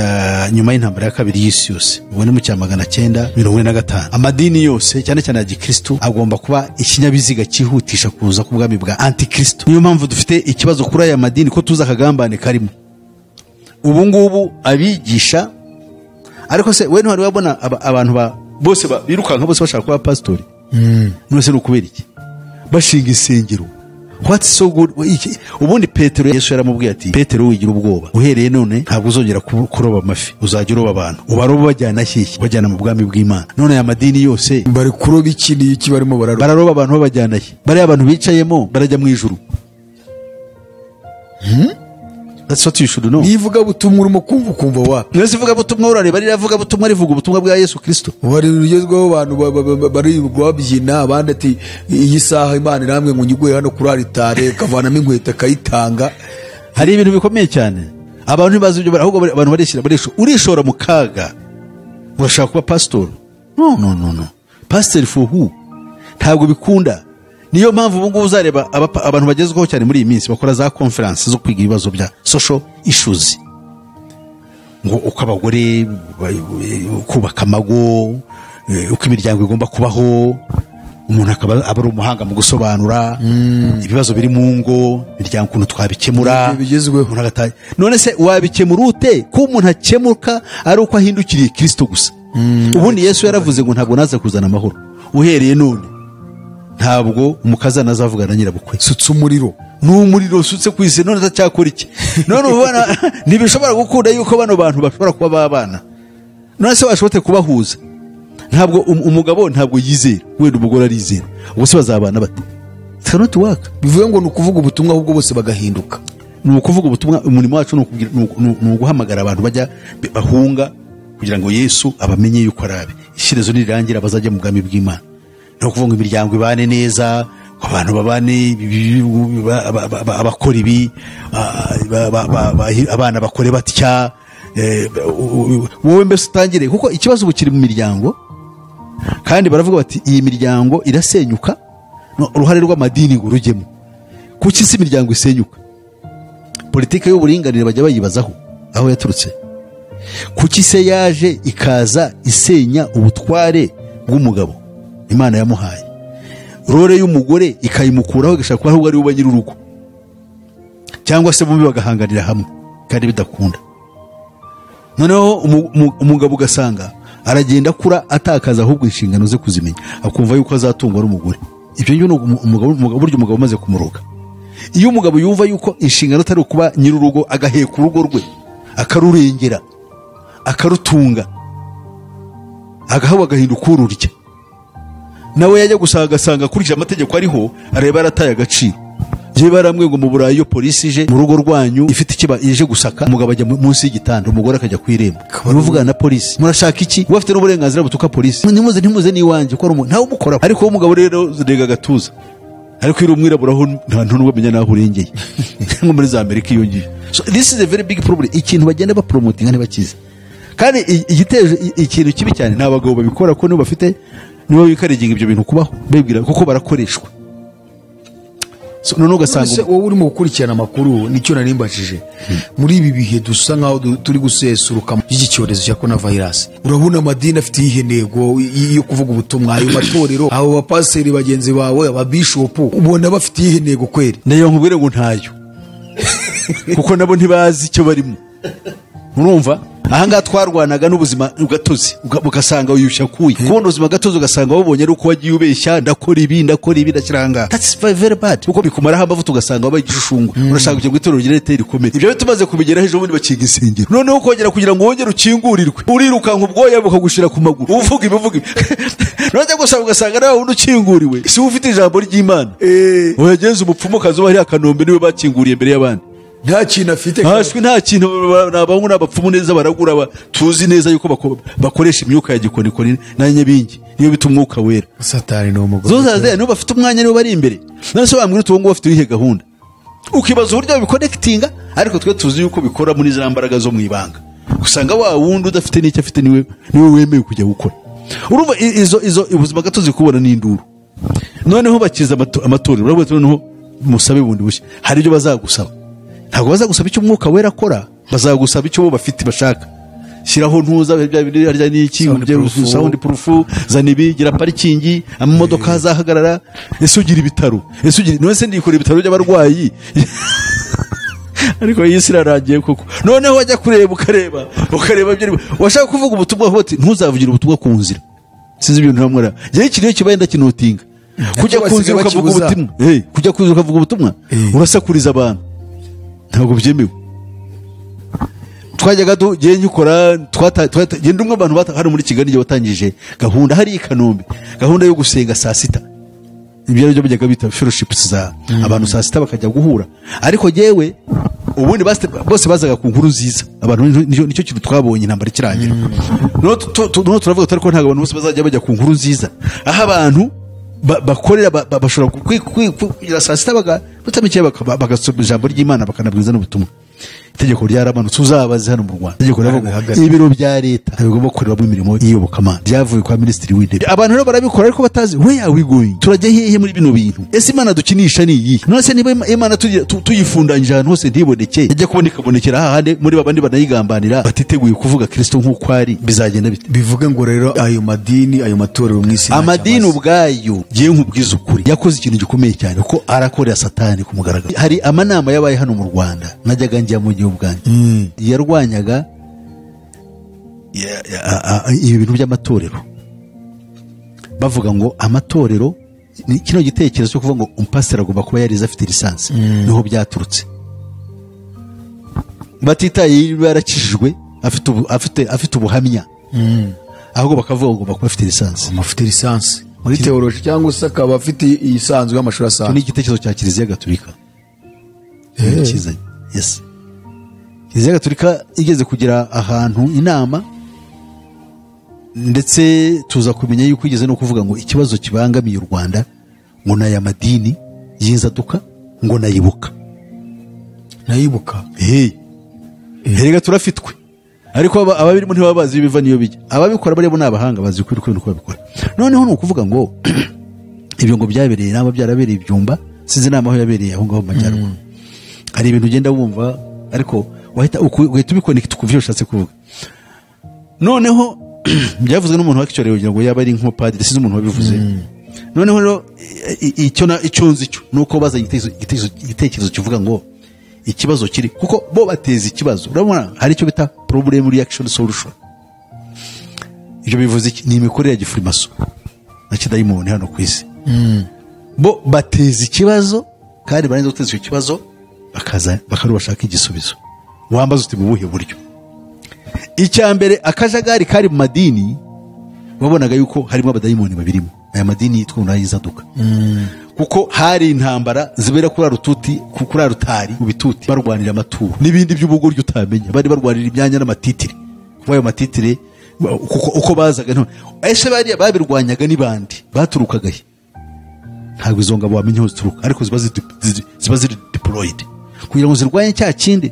Speaker 2: nyuma y'intambara ya kabiri y'isi yose, ubwo ni mu cya 945, amadini yose cyane cyane ya gikristo agomba kuba ikinyabiziga cyihutisha kuza k'ubwami bwa antikristo. Niyo mpamvu dufite ikibazo kuri aya madini, ko tuzi akagambane karimo ubu ngubu abigisha. Ariko se we ntiwari wabona abantu bose birukanka bose bashaka kuba pasitori? None se ni ukubera iki bashinga insengero? What's so good? Ubundi Petero, Yesu yaramubwiye ati: "Petero, wigira ubwoba, uhereye none ntabwo uzongera kuroba amafi, uzajya uroba abantu." Ubaroba bajyana shyishya, bajyana mu bwami bw'Imana. None aya madini yose
Speaker 1: bari kuroba iki n'iki barimo bararoba?
Speaker 2: Bararoba abantu babajyana he? Bariya abantu bicayemo barajya mu ijuru? That's what you should know.
Speaker 1: Nivuga butumwa urimo kumva ukumva wapi.
Speaker 2: Mwese ivuga butumwa, urareba ririya vuga butumwa rivuga ubutumwa bwa Yesu Kristo?
Speaker 1: Bari rugezweho, abantu bari babyina, abandi ati iyi saha Imana iramwe ngo nyiguhe hano kuri aritare, kavanamo inkweto akayitanga.
Speaker 2: Hari ibintu bikomeye cyane abantu ntibazi ibyo ahubwo abantu barishyira urishora mu kaga. Urashaka kuba pasitori? No, no, no, no. Pasiteri for who? Ntabwo bikunda. Niyo mpamvu ubu ngubu uzareba abantu bagezweho cyane muri iyi minsi bakora za conference zo kwiga ibibazo bya social issues, ngo uko abagore kubaka amago, uko imiryango igomba kubaho, umuntu akaba aba ari umuhanga mu gusobanura ibibazo biri mu ngo, imiryango, ukuntu twabikemura.
Speaker 1: Ibyo bigezweho.
Speaker 2: Umuntu none se wabikemura ute ko umuntu akemuka ari uko ahindukiriye Kirisito gusa? Ubundi Yesu yaravuze ngo ntabwo naza kuzana amahoro, uhereye none ntabwo umukazana azavugana na nyirabukwe.
Speaker 1: Sutse umuriro.
Speaker 2: Ni umuriro usutse ku isi. None ndacyakora iki? None ubona ntibishobora gukunda yuko bano bantu bashobora kuba babana. None se washobotse kubahuza? Ntabwo umugabo ntabwo yizera, wenda umugore arizera, ubwo se bazabana bate? It cannot work.
Speaker 1: Bivuye ngo ni ukuvuga ubutumwa ahubwo bose bagahinduka.
Speaker 2: Ni ukuvuga ubutumwa. Umurimo wacu ni ni uguhamagara abantu bajya bahunga kugira ngo Yesu abamenye yuko ari abe. Ishyirezo nirirangira bazajya mu bwami bw'Imana. Ni ukuvuga ngo imiryango ibane neza, abantu babane, abakora ibi, abana bakore batya, wowe mbese utangire, kuko ikibazo ubu kiri mu miryango. Kandi baravuga bati iyi miryango irasenyuka. No, uruhare rw'amadini ngo rujyemo. Kuki si imiryango isenyuka? Politiki y'uburinganire bajya bayibazaho aho yaturutse. Kuki se yaje ikaza isenya ubutware bw'umugabo Imana yamuhaye, role y'umugore ikayimukuraho, igashaka kuba ahubwo ari we nyir'urugo, cyangwa se bombi bagahanganira hamwe kandi bidakunda? Noneho umugabo ugasanga aragenda akura atakaza ahubwo inshingano ze kuzimenya, akumva yuko azatungwa n'umugore. Ibyo ngibyo ni burya umugabo umaze kumuroga. Iyo umugabo yumva yuko inshingano atari ukuba nyir'urugo, agaheka urugo rwe, akarurengera, akarutunga, agahawe, agahinduka ururya, nawe yajya gusanga agasanga akurikije amategeko ariho, areba yarataye agaciro. Yewe, baramwe ngo mu Burayi iyo polisi ije mu rugo rwanyu ifite ikiba ije gusaka, umugabo ajya munsi y'igitanda, umugore akajya ku irembo. Muvugana na polisi, murashaka iki? We afite n'uburenganzira butuka polisi: ntimuze, ntimuze n'iwanjye, ko ari ntawe umukora. Ariko wowe umugabo rero rega agatuza. Ariko iyo uri umwirabura ho nta nubwo amenya n'aho urengeye, nko muri za Amerika iyo ngiyo. So this is a very big problem. Ikintu bagenda bapromotinga ntibakizi. Kandi igiteje ikintu kibi cyane ni abagabo babikora, ko nibo bafite, nibo bikariginga ibyo bintu kubaho bibwira, kuko barakoreshwa. So noneho ugasanga
Speaker 1: None se wowe urimo gukurikirana amakuru, nicyo narimbajije, muri ibi bihe dusa nkaho turi gusesuruka y'iki cyorezo cya corona virus, urabona amadini afite iyihe ntego yo kuvuga ubutumwa? Ayo matorero, abo bapaseri bagenzi bawe, ababishopu, ubona bafite iyihe ntego kweri?
Speaker 2: Nayo nkubwire ngo ntayo, kuko nabo ntibazi icyo barimo. Urumva, ahangaha twarwanaga n'ubuzima gatozi, ugasanga wiyushya kuya kubona ubuzima gatozi, ugasanga wabonye ari uko wagiye ubeshya: ndakora ibi, ndakora ibi, ndashyira ahangaha. That's very, very bad, kuko bikumaraho amavuta, ugasanga wabaye igishushushungwa. Urashaka kugira ngo itorero rigire riteye rikomere. Ibyo tumaze kubigeraho, ejo bundi bakinga insengero, noneho ukongera kugira ngo wongere ukingurirwe, urirukanka ubwoya bukagushira ku maguru, uvuga ibi, uvuga ibi. None gusa ugasanga nawe wundi ukinguriwe si we ufite ijambo ry'Imana. Uyagenza umupfumukazi uba hariya Kanombe, niwe bakinguriye mbere y'abandi.
Speaker 1: Nta kintu afite.
Speaker 2: Ntashwi, nta kintu. Ni abahungu n'abapfumu neza baragura, tuzi neza yuko bakoresha imyuka ya gikonikoni na nyabingi, niyo bita umwuka wera.
Speaker 1: Satani ni umugore.
Speaker 2: Zoza nibo bafite umwanya, nibo bari imbere. None se wambwira uti uwo nguwo bafite iyihe gahunda? Ukibaza uburyo babiconnectinga, ariko twe tuzi yuko bikora muri za mbaraga zo mu ibanga. Usanga wa wundi udafite n'icyo afite niwe wemewe kujya gukora. Urumva, izo ubuzima gatozi kubona n'induru. Noneho bakiza amatorero, uravuga uti noneho musabe bundi bushya. Hari ibyo bazagusaba. Ntabwo bazagusaba icyo umwuka wera akora, bazagusaba icyo bo bafite bashaka. Shyiraho ntuza bya bindi harya n'iki?
Speaker 1: Sound proof.
Speaker 2: Sound proof, zana ibi, gira parking, amamodoka azahagarara. Ese ugira ibitaro? Ese ugira? None se ndikora ibitaro by'abarwayi? Ariko iyi si irarangiye koko. Noneho wajya kureba, ukareba ibyo washaka kuvuga ubutumwa, aho bati ntuzavugire ubutumwa ku nzira. Sinzi ibintu ntamwara. Njyewe ikintu iyo kibaye ndakinotinga. Kujya ku nzira ukavuga
Speaker 1: bakibuza.
Speaker 2: ubutumwa, kujya ku nzira ukavuga ubutumwa, urasakuriza abantu, ntabwo byemewe. Twajyaga tugiye nkikora genda umwe abantu hano muri Kigali igihe watangije gahunda hari i Kanombe, gahunda yo gusenga saa sita, ibyo aribyo bajyaga bita fellowships za abantu saa sita bakajya guhura. Ariko yewe ubundi bose bazaga ku nkuru nziza abantu. Nicyo kintu twabonye intambara ikirangira. Noneho turavuga tuti ariko ntabwo abantu bose bazajya bajya ku nkuru nziza. Aho abantu bakorera bashobora kugira saa sita batamikiye, bagasoma ijambo ry'Imana, bakanabwiriza n'ubutumwa. Itegeko ryaramanutse, uzabaze hano mu Rwanda, itegeko riravuga ngo
Speaker 1: Barabihagaritse.
Speaker 2: ibiro bya leta bigomba gukorerwamo imirimo y'iyobokamana. Byavuye kwa minisitiri w'intebe. Abantu rero barabikora ariko batazi where are we going, turajya hehe muri bino bintu? Ese Imana dukinisha ni iyihe? None se niba Imana tuyifundanyije ahantu hose ntiboneke, ijya kubona ikabonekera hahandi muri babandi banayigambanira, batiteguye kuvuga Kristo nk'uko ari, bizagenda bite?
Speaker 1: Bivuge ngo rero ayo madini, ayo matorero mu isi ntacyo
Speaker 2: Amadini
Speaker 1: amaze.
Speaker 2: ubwayo, ngiye nkubwiza ukuri, yakoze ikintu gikomeye cyane, kuko arakorera Satani ku mugaragaro. Hari amanama yabaye hano mu Rwanda najyaga njya mu gihugu bwanjye, yarwanyaga ibi bintu by'amatorero, bavuga ngo amatorero ni kino gitekerezo cyo kuvuga ngo umupasiteri agomba kuba yarize, afite licence, niho byaturutse, batitaye niba yarakijijwe, afite ubuhamya, ahubwo bakavuga ngo agomba kuba afite licence.
Speaker 1: Afite licence muri théologie cyangwa se akaba afite iyisanzwe y'amashuri
Speaker 2: Icyo ni
Speaker 1: asanzwe.
Speaker 2: igitekerezo cya Kiliziya Gatolika kizanye. Yes, Kiliziya Gatolika igeze kugira ahantu inama, ndetse tuza kumenya yuko igeze no kuvuga ngo ikibazo kibangamiye u Rwanda ngo ni aya madini y'inzaduka, ngo nayibuka.
Speaker 1: Nayibuka.
Speaker 2: Hey. Erega turafitwe, ariko ababirimo ntibaba bazi iyo biva n'iyo bijya. Ababikora bariya bo ni abahanga, bazi ukuri uko babikora. Noneho ni ukuvuga ngo ibyo ngo byabereye naba byarabereye ibyumba, sinzi inama aho yabereye aho ngaho mu majyaruguru. Hari ibintu ugenda wumva, ariko wahita ugahita ubiconnecta ukumva icyo ushatse kuvuga. Noneho byavuzwe n'umuntu wakicyoreye, kugira ngo yaba ari nk'umupadiri, sinzi umuntu wabivuze. Noneho rero icyo nzi cyo ni uko bazanye igitekerezo kivuga ngo ikibazo kiri kuko bo bateza ikibazo. Urabona hari icyo bita problem, reaction, solution. Ibyo bivuze iki? Ni imikorere ya gifurimaso na kidayimoni hano ku isi. Bo bateza ikibazo, kandi barangiza guteza icyo kibazo bakaza bakaba bashaka igisubizo. Wambaza uti mu buhe buryo? Icya mbere, akajagari kari mu madini, wabonaga yuko harimo abadayimoni babirimo, aya madini yitwa ngo n'ay'inzaduka, kuko hari intambara zibera kuri arututi, kuri arutari mu bituti, barwanira amaturo n'ibindi by'ubugoryi utamenya. Bari barwanira imyanya n'amatitire, kuba ayo matitire kuko uko bazaga ese bariya babirwanyaga ni bande? Baturukaga he? Ntabwo izo ngabo wamenya aho zituruka, ariko ziba ziri deployed kugira ngo zirwanye cya kindi.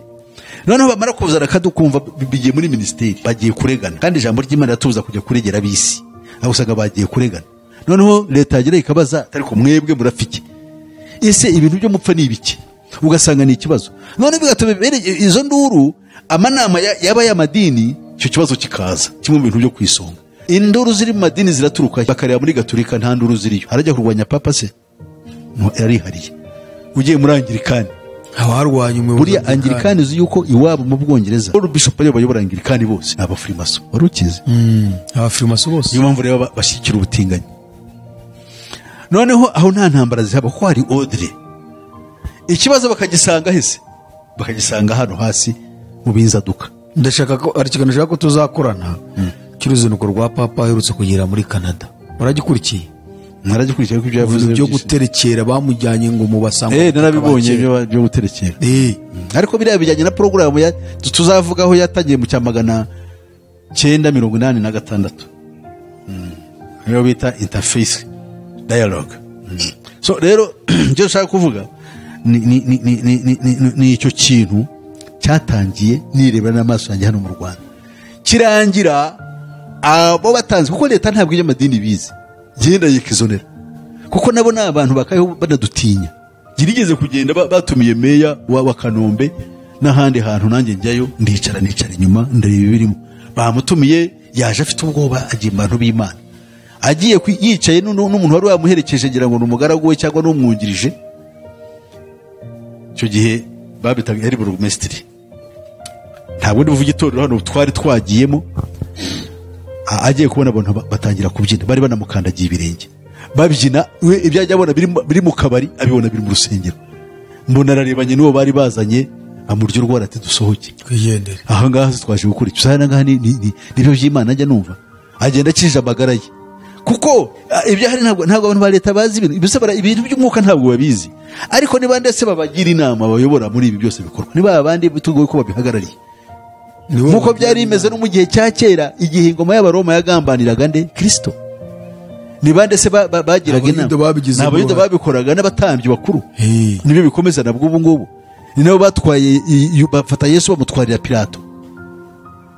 Speaker 2: Noneho bamara kuzana akadukumva bigiye muri minisiteri, bagiye kuregana, kandi ijambo ry'Imana ratubuza kujya kuregera ab'isi, aho usanga bagiye kuregana. Noneho leta yagera ikabaza, ariko mwebwe murafike ese ibintu byo mupfa ni ibiki? Ugasanga ni ikibazo. None bigatuma izo nduru, amanama yaba y'amadini, icyo kibazo kikaza kimwe mu bintu byo kwisonga. Induru ziri mu madini ziraturuka, bakareba muri Gatolika nta nduru ziriyo, harajya kurwanya papa se no yarihariye. Ugiye muri Anglikani
Speaker 1: abarwanya umuyobozi,
Speaker 2: buriya Anglikani uzi yuko iwabo mu Bwongereza Paul Bishop ariyo bayobora Anglikani bose ni abafurimaso, wari ukizi?
Speaker 1: Abafurimaso bose.
Speaker 2: Niyo mpamvu rero bashyigikira ubutinganyi. Noneho aho nta ntambara zihaba kuko hari ordre. Ikibazo bakagisanga hese, bakagisanga hano hasi mu binzaduka.
Speaker 1: Ndashaka ko ari ikiganiro nshaka ko tuzakorana cy'uruzinduko rwa papa aherutse kugera muri Canada. Waragikurikiye?
Speaker 2: Naragikurikiye, kuko ibyo yavuze
Speaker 1: byo guterekera bamujyanye ngo mu basanga.
Speaker 2: Narabibonye byo guterekera. Ariko biriya bijyanye na programu ya tuzavugaho yatangiye mu cya 986. Niyo bita interface dialogue. So rero icyo nshaka kuvuga ni icyo kintu cyatangiye nirebera n'amaso yanjye hano mu Rwanda, kirangira abo batanze, kuko leta ntabwo ijya amadini bize genda yikizonera, kuko nabo ni abantu bakayeho banadutinya. Girigeze kugenda batumiye meya wa Kanombe n'ahandi hantu, nanjye njyayo ndicara nicara inyuma ndareba ibirimo. Bamutumiye yaje afite ubwoba, agiye mu bantu b'Imana, agiye yicaye n'umuntu wari wamuherekeje, ngira ngo ni umugaragu we cyangwa n'umwungirije. Icyo gihe babitaga yari burugumesitiri, ntabwo ndi buvuge itorero hano twari twagiyemo. Agiye kubona abantu batangira kubyina, bari banamukandagiye ibirenge babyina, we ibyo ajya abona biri mu kabari abibona biri mu rusengero. Mbona ararebanye n'uwo bari bazanye, amurya urwara ati dusohoke
Speaker 1: twigendere,
Speaker 2: aha ngaha twaje gukora iki? Aha ngaha ni byo by'Imana ajya numva, agenda akije amagara ye, kuko ibyo hari ntabwo abantu ba leta bazi ibintu ibisabara, ibintu by'umwuka ntabwo babizi. Ariko niba ndetse babagira inama bayobora muri ibi byose bikorwa, niba abandi bitugoye ko babihagarariye nkuko byari bimeze no mu gihe cya kera, igihe ingoma y'Abaroma yagambaniraga nde Kristo, niba ndetse bagiraga inama, n'Abayuda babikoraga n'abatambyi bakuru, nibyo bikomeza nabwo ubu ngubu. Ni nabo batwaye, bafata Yesu bamutwarira Pilato.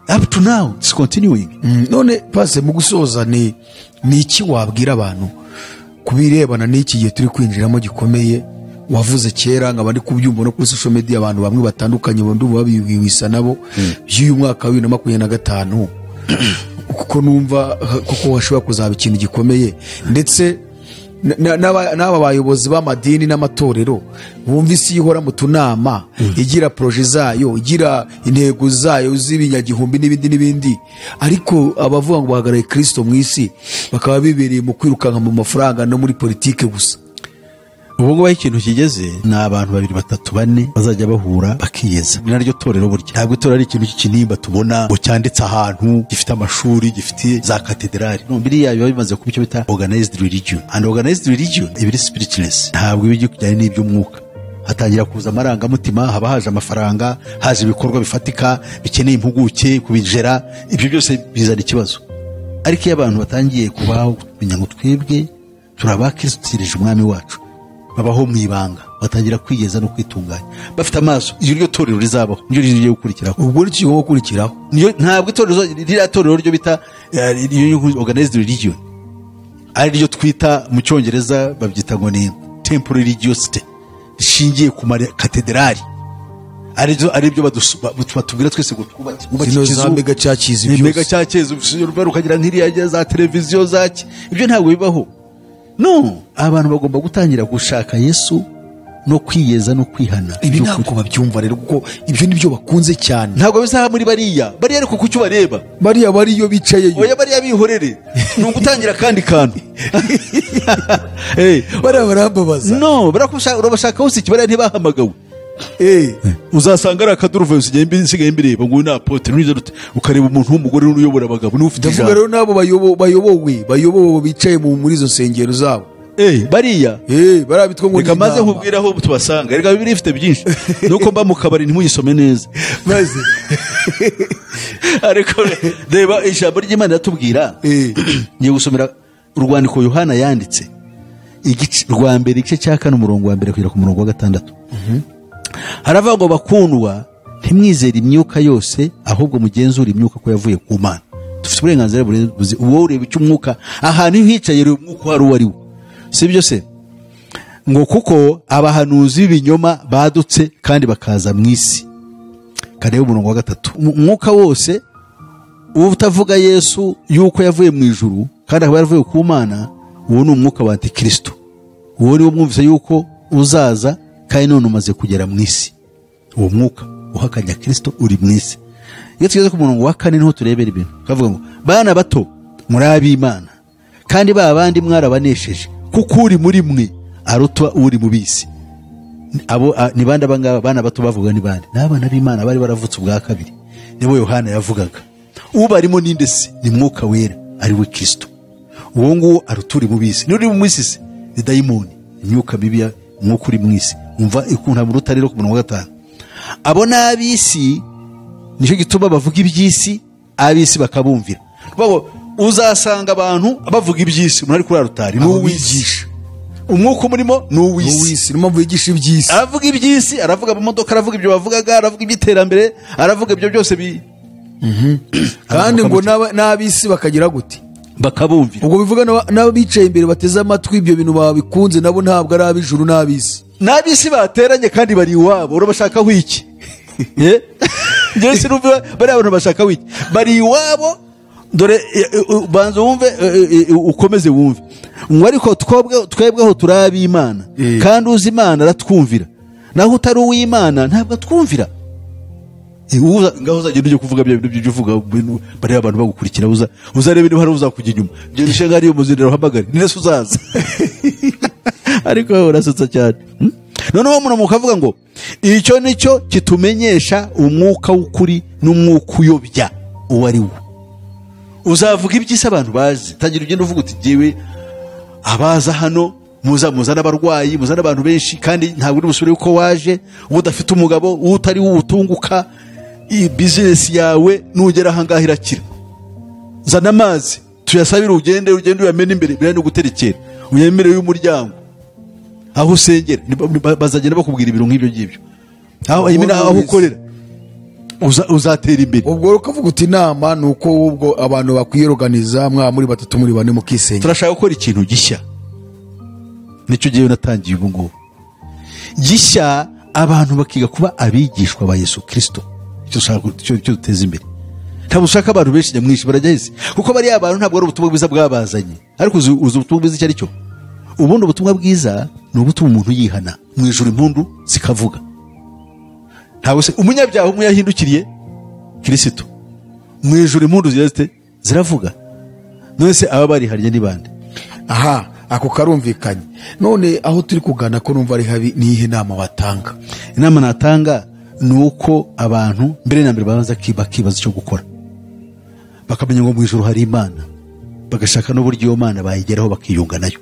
Speaker 2: Up to now it's continuing.
Speaker 1: None pase mu gusoza ni iki wabwira abantu kubirebana n'iki gihe turi kwinjiramo gikomeye wavuze kera, nkaba ndi kubyumva no kuri social media abantu bamwe batandukanye ndumva babibwisa nabo by'uyu mwaka wa 2025, kuko numva kuko hashobora kuzaba ikintu gikomeye, ndetse n'aba bayobozi b'amadini n'amatorero bumva isi ihora mu tunama, igira projet zayo, igira intego zayo z'ibinyagihumbi n'ibindi n'ibindi, ariko abavuga ngo bahagarariye Kristo mu isi bakaba bibereye mu kwirukanka mu mafaranga no muri politike gusa.
Speaker 2: Ubu ngubu ikintu kigeze ni abantu babiri batatu bane bazajya bahura bakiyeza. Ni naryo torero burya. Ntabwo itorero ari ikintu cy'ikinimba tubona ngo cyanditse ahantu, gifite amashuri, gifite za katedrali. No, biriya biba bimaze kuba icyo bita organized religion. And organized religion iba iri spiritualist. Ntabwo iba ijyanye n'iby'umwuka. Hatangira kuza amarangamutima, haba haje amafaranga, haje ibikorwa bifatika bikeneye impuguke kubijera, ibyo byose bizana ikibazo. Ariko iyo abantu batangiye kubaho kumenya ngo twebwe turi abakristo umwami wacu, babaho mu ibanga, batangira kwigeza no kwitunganya, bafite amaso. Iryo torero rizabaho niryo rigiye gukurikiraho.
Speaker 1: Ubwo ni kigomba gukurikiraho.
Speaker 2: Ntabwo itorero ririya torero ryo bita organized religion, ari ryo twita mu Cyongereza babyita ngo ni temple religiosity, rishingiye ku katedrali, ari byo batubwira twese ngo twubake
Speaker 1: za mega churches,
Speaker 2: byose mega churches, ukagira nk'iriya za televiziyo zaki, ibyo ntabwo bibaho. No, abantu bagomba gutangira gushaka Yesu no kwiyeza no kwihana.
Speaker 1: Ibi ntabwo babyumva rero, kuko ibyo nibyo bakunze cyane.
Speaker 2: Ntabwo bizaha muri bariya ariko kucyo bareba
Speaker 1: bariya bariyo bicaye,
Speaker 2: oya bariya bihorere, ni ugutangira kandi kantu.
Speaker 1: Bariya barambabaza.
Speaker 2: No, urabashaka hose iki, bariya ntibahamagawe. Uzasanga ari akaduruvayo usigaye mbireba ngo ni apotre, ukareba umuntu w'umugore uyobora abagabo n'ufite ijambo.
Speaker 1: Ndavuga rero nabo bayobowe bicaye muri izo nsengero zabo.
Speaker 2: Bariya
Speaker 1: barabitwa ngo
Speaker 2: reka maze nkubwira aho tubasanga. Reka Bibiliya ifite byinshi, nuko mba mu kabari ntimuyisome neza
Speaker 1: maze.
Speaker 2: Ariko reba ijambo ry'Imana riratubwira. Ngiye gusomera urwandiko Yohana yanditse. Igice rwa mbere, igice cya 4, umurongo wa 1 kugera ku murongo wa 6. Haravuga ngo bakundwa, ntimwizere imyuka yose, ahubwo mugenzure imyuka ko yavuye ku Mana. Dufite uburenganzira burenze uwo ureba icyo umwuka ahantu hicaye rero umwuka wari uwo ari wo, si byo se? Ngo kuko abahanuzi b'ibinyoma badutse kandi bakaza mu isi. Kareba umurongo wa 3. Umwuka wose utavuga Yesu yuko yavuye mu ijuru kandi akaba yaravuye ku Mana, uwo ni umwuka wa Antikristo. Uwo ni wo mwumvise yuko uzaza kandi none umaze kugera mu isi. Uwo mwuka uhakanya Kristo uri mu isi. Iyo tugeze ku murongo wa 4 niho turebera ibintu. Kavuga ngo bana bato muri ab'Imana, kandi ba bandi mwarabanesheje, kuko uri muri mwe aruta uri mu bisi. Abo ni bande abangaba bana bato bavuga ni bande? N'abana b'Imana bari baravutse ubwa kabiri. Nibo Yohana yavugaga. Ubarimo ninde se? Ni Mwuka Wera ari we Kristo. Uwo nguwo aruta uri mu bisi. Ni uri mu isi se? Ni dayimoni, imyuka mibi, umwuka uri mu isi. Umva ikuntu amuruta rero ku murongo wa 5. Abo n'ab'isi nicyo gituma bavuga iby'isi, ab'isi bakabumvira. Babo uzasanga abantu bavuga iby'isi, umuntu ari kuri arutari ni uwigisha. Umwuka umurimo ni uw'isi.
Speaker 1: Ni mpamvu yigisha iby'isi.
Speaker 2: Aravuga iby'isi, aravuga amamodoka, aravuga ibyo bavugaga, aravuga iby'iterambere, aravuga ibyo byose bi.
Speaker 1: Kandi ngo n'ab'isi bakagira gute?
Speaker 2: Bakabumvira.
Speaker 1: Ubwo bivuga n'abicaye imbere bateze amatwi ibyo bintu babikunze, nabo ntabwo ari ab'ijuru n'ab'isi.
Speaker 2: N'ab'isi bateranye kandi bari iwabo, urabashakaho iki? Njye sinumva bari abantu bashaka wiki. Bari iwabo, dore banza wumve, ukomeze wumve. Ngo ariko twebweho turi ab'Imana, kandi uzi Imana aratwumvira. Naho utari uw'Imana ntabwo atwumvira. Ngaho uzagenda ujye kuvuga bya bintu by'ibyo uvuga, bari abantu bagukurikira, uzarebe niba hari uzakujya inyuma. Genda ushenga hariya umuziniro uhamagare, ni nese uzaza. Ariko urasetsa cyane. Noneho umuntu mukavuga ngo icyo nicyo kitumenyesha umwuka w'ukuri n'umwuka uyobya uwo ari wo. Uzavuga iby'isi abantu bazi, tangira ugenda uvuga uti jyewe abaza hano muza n'abarwayi, muza n'abantu benshi, kandi ntabwo uri busubire uko waje, udafite umugabo, utari utunguka, iyi business yawe nugera aha ngaha irakira. Zana amazi tuyasabire, ugende uyamene imbere, bira no guterekera, uyemereye umuryango aho usengera, bazagenda bakubwira ibintu nk'ibyo ngibyo. Aho aho ukorera uzatera imbere.
Speaker 1: Ubwo ukavuga uti inama ni uko ubwo abantu bakwiyoganiza mwa muri batatu muri bane mukisengera.
Speaker 2: Turashaka gukora ikintu gishya. Nicyo gihe natangiye ubu ngubu. Gishya, abantu bakiga kuba abigishwa ba Yesu Kristo. Icyo ushaka cyo duteza imbere. Ntabwo ushaka abantu benshi nyamwinshi barajya hese, kuko bari abantu ntabwo ari ubutumwa bwiza bwabazanye. Ariko uzi ubutumwa bwiza icyo ari cyo? Ubundi ubutumwa bwiza ni ubutuma umuntu yihana, mu ijuru impundu zikavuga. Ntabwo se umunyabyaha umwe yahindukiriye Kristo, mu ijuru impundu ziravuga. None se aba bari harya ni bande?
Speaker 1: Aha, ako karumvikanye. None aho turi kugana ko numva ari habi, ni ihe nama watanga?
Speaker 2: Inama natanga ni uko abantu mbere na mbere babanza bakibaza icyo gukora, bakamenya ngo mu ijuru hari Imana, bagashaka n'uburyo iyo Mana bayigeraho bakiyunga nayo.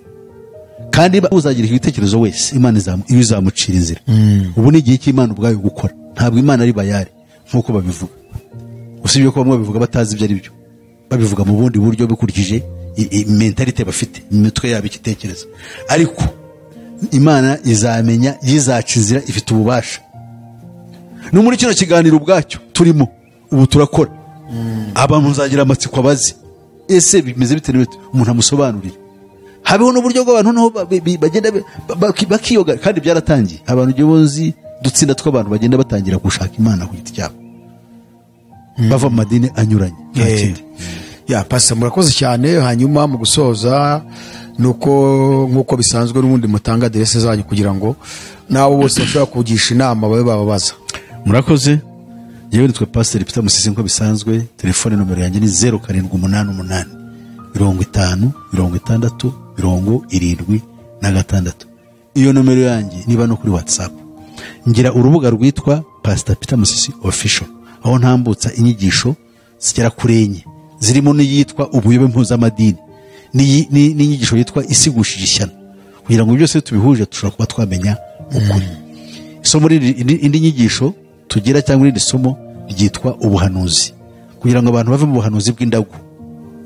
Speaker 2: Kandi uzagira igitekerezo wese Imana izamucira inzira. Ubu ni igihe cy'Imana ubwayo gukora. Ntabwo Imana ari bayari nkuko babivuga. Usibye ko bamwe babivuga batazi ibyo ari byo, babivuga mu bundi buryo bikurikije mentalite bafite, imitwe yabo ikitekereza. Ariko Imana izamenya, yizaca inzira, ifite ububasha. No muri kino kiganiro ubwacyo turimo ubu turakora, abantu nzagira amatsiko abazi ese bimeze bite, umuntu amusobanurire. Habeho n'uburyo bw'abantu naho bagenda bakiyoga, kandi byaratangiye. Abantu ubuyobozi dutsinda tw'abantu bagenda batangira gushaka Imana ku giti cyabo, bava mu madini anyuranye.
Speaker 1: Ya pastor, murakoze cyane. Hanyuma mu gusoza nuko nkuko bisanzwe n'ubundi mutanga aderese zanyu kugira ngo nabo bose bashobora kugisha inama babe bababaza.
Speaker 2: Murakoze. Yewe nitwe Pastor Peter Musisi nko bisanzwe. Telefone nomero yanjye ni 0788 50 60 76. Iyo nomero yanjye niba no kuri WhatsApp. Ngira urubuga rwitwa Pastor Peter Musisi Official, aho ntambutsa inyigisho zigera kuri 4 zirimo n'iyitwa ubuyobe mpuzamadini, n'inyigisho yitwa isigushije ishyano, kugira ngo byose tubihuje dushobora kuba twamenya ukuri. Isomo indi nyigisho tugira cyangwa irindi somo ryitwa ubuhanuzi, kugira ngo abantu bave mu buhanuzi bw'indagu,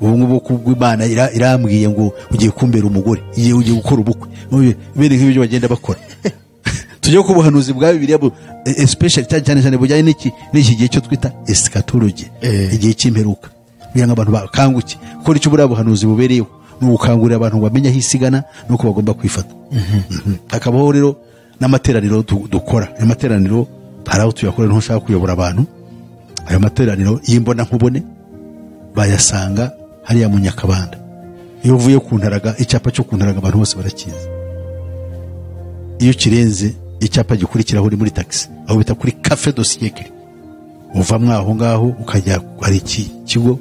Speaker 2: Ubu ngubu kubw'Imana irambwiye ngo ugiye kumbera umugore, igihe ugiye gukora ubukwe, bene nk'ibyo bagenda bakora. Tujye ku buhanuzi bwa Bibiliya, especially cyane cyane bujyanye n'iki gihe cyo twita eschatology, igihe cy'imperuka, kugira ngo abantu bakanguke. Kuko icyo buriya buhanuzi bubereyeho ni ugukangurira abantu ngo bamenye aho isigana n'uko bagomba kwifata. Hakabaho rero n'amateraniro dukora. Ayo materaniro hari aho tuyakorera, ntushaka kuyobora abantu. Ayo materaniro y'imbona nkubone bayasanga hariya mu Nyakabanda. Iyo uvuye ku Ntaraga, icyapa cyo ku Ntaraga abantu bose barakizi. Iyo kirenze icyapa gikurikiraho uri muri taxi, aho bita kuri Cafe du Siècle, uvamwo aho ngaho ukajya hari iki kigo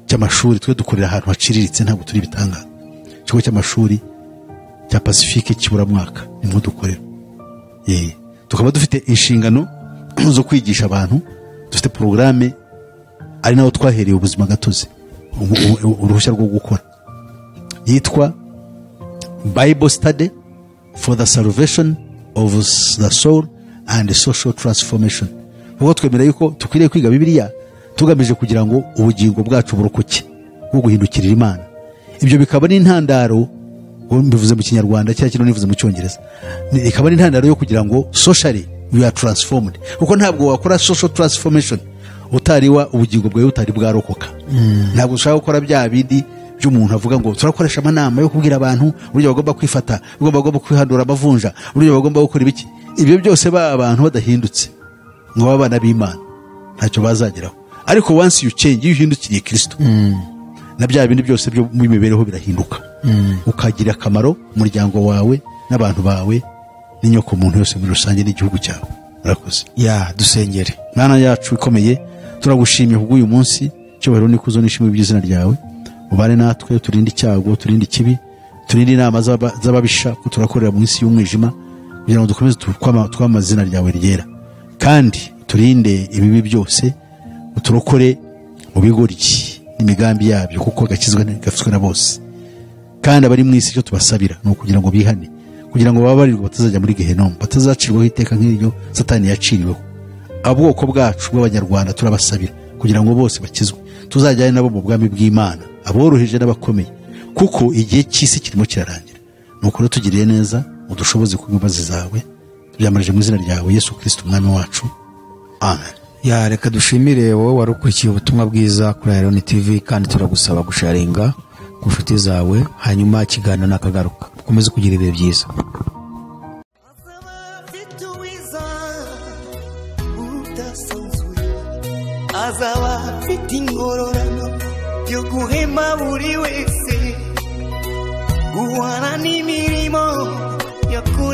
Speaker 2: cy'amashuri. Twe dukorera ahantu haciriritse, ntabwo turi ibitangaza. Ikigo cy'amashuri cya Pacifique kiburamwaka nimwo dukorera. Tukaba dufite inshingano zo kwigisha abantu, dufite porogaramu ari naho twahereye ubuzima gatozi, uruhushya rwo gukora, yitwa Bible Study for the Salvation of the Soul and Social Transformation. Kuko twemera yuko dukwiriye kwiga Bibiliya tugamije kugira ngo ubugingo bwacu burokoke bwo guhindukirira Imana. Ibyo bikaba n'intandaro, ubwo mbivuze mu Kinyarwanda cyangwa kino nivuze mu Cyongereza, ikaba n'intandaro yo kugira ngo socially we are transformed, kuko ntabwo wakora social transformation utari wa ubugingo bwawe butari bwarokoka. Ntabwo ushaka gukora bya bindi by'umuntu avuga ngo turakoresha amanama yo kubwira abantu uburyo bagomba kwifata, uburyo bagomba kwihandura amavunja, uburyo bagomba gukora ibiki. Ibyo byose ba abantu badahindutse ngo babe abana b'Imana ntacyo bazageraho. Ariko once you change, iyo uhindukiriye Kristo, na bya bindi byose byo mu mibereho birahinduka, ukagira akamaro umuryango wawe n'abantu bawe n'inyoko muntu yose muri rusange n'igihugu cyawe. Murakoze.
Speaker 1: Ya, dusengere.
Speaker 2: Mana yacu ikomeye, turagushimye kubw'uyu munsi. Icyubahiro n'ikuzo n'ishimwe by'izina ryawe. Ubane natwe, turinde icyago, turinde ikibi, turinde inama z'ababisha, ko turakorera mu isi y'umwijima, kugira ngo dukomeze twamamaze izina ryawe ryera. Kandi turinde ibibi byose, uturokore mu bigoryi n'imigambi yabyo, kuko gakizwa gafitwe na bose. Kandi abari mu isi icyo tubasabira ni ukugira ngo bihane, kugira ngo bababarirwe batazajya muri Gehinomu, batazacirwaho iteka nk'iryo Satani yaciriweho. Ubwoko bwacu bw'Abanyarwanda turabasabira kugira ngo bose bakizwe, tuzajyane nabo mu bwami bw'Imana, aboroheje n'abakomeye, kuko igihe cy'isi kirimo kirarangira. Nuko rero tugiriye neza, udushoboze ku mbabazi zawe, tubyambarije mu izina ryawe Yesu Kristo umwami wacu, amen.
Speaker 1: Ya, reka dushimire wowe wari ukurikiye ubutumwa bwiza kuri Iron TV, kandi turagusaba gusharinga ku nshuti zawe, hanyuma ikiganiro nakagaruka. Ukomeze kugira ibihe byiza.
Speaker 3: Azaba afite uwiza udasanzwe, azaba afite ingororano yo guhema buri wese, guhana n'imirimo yakoze.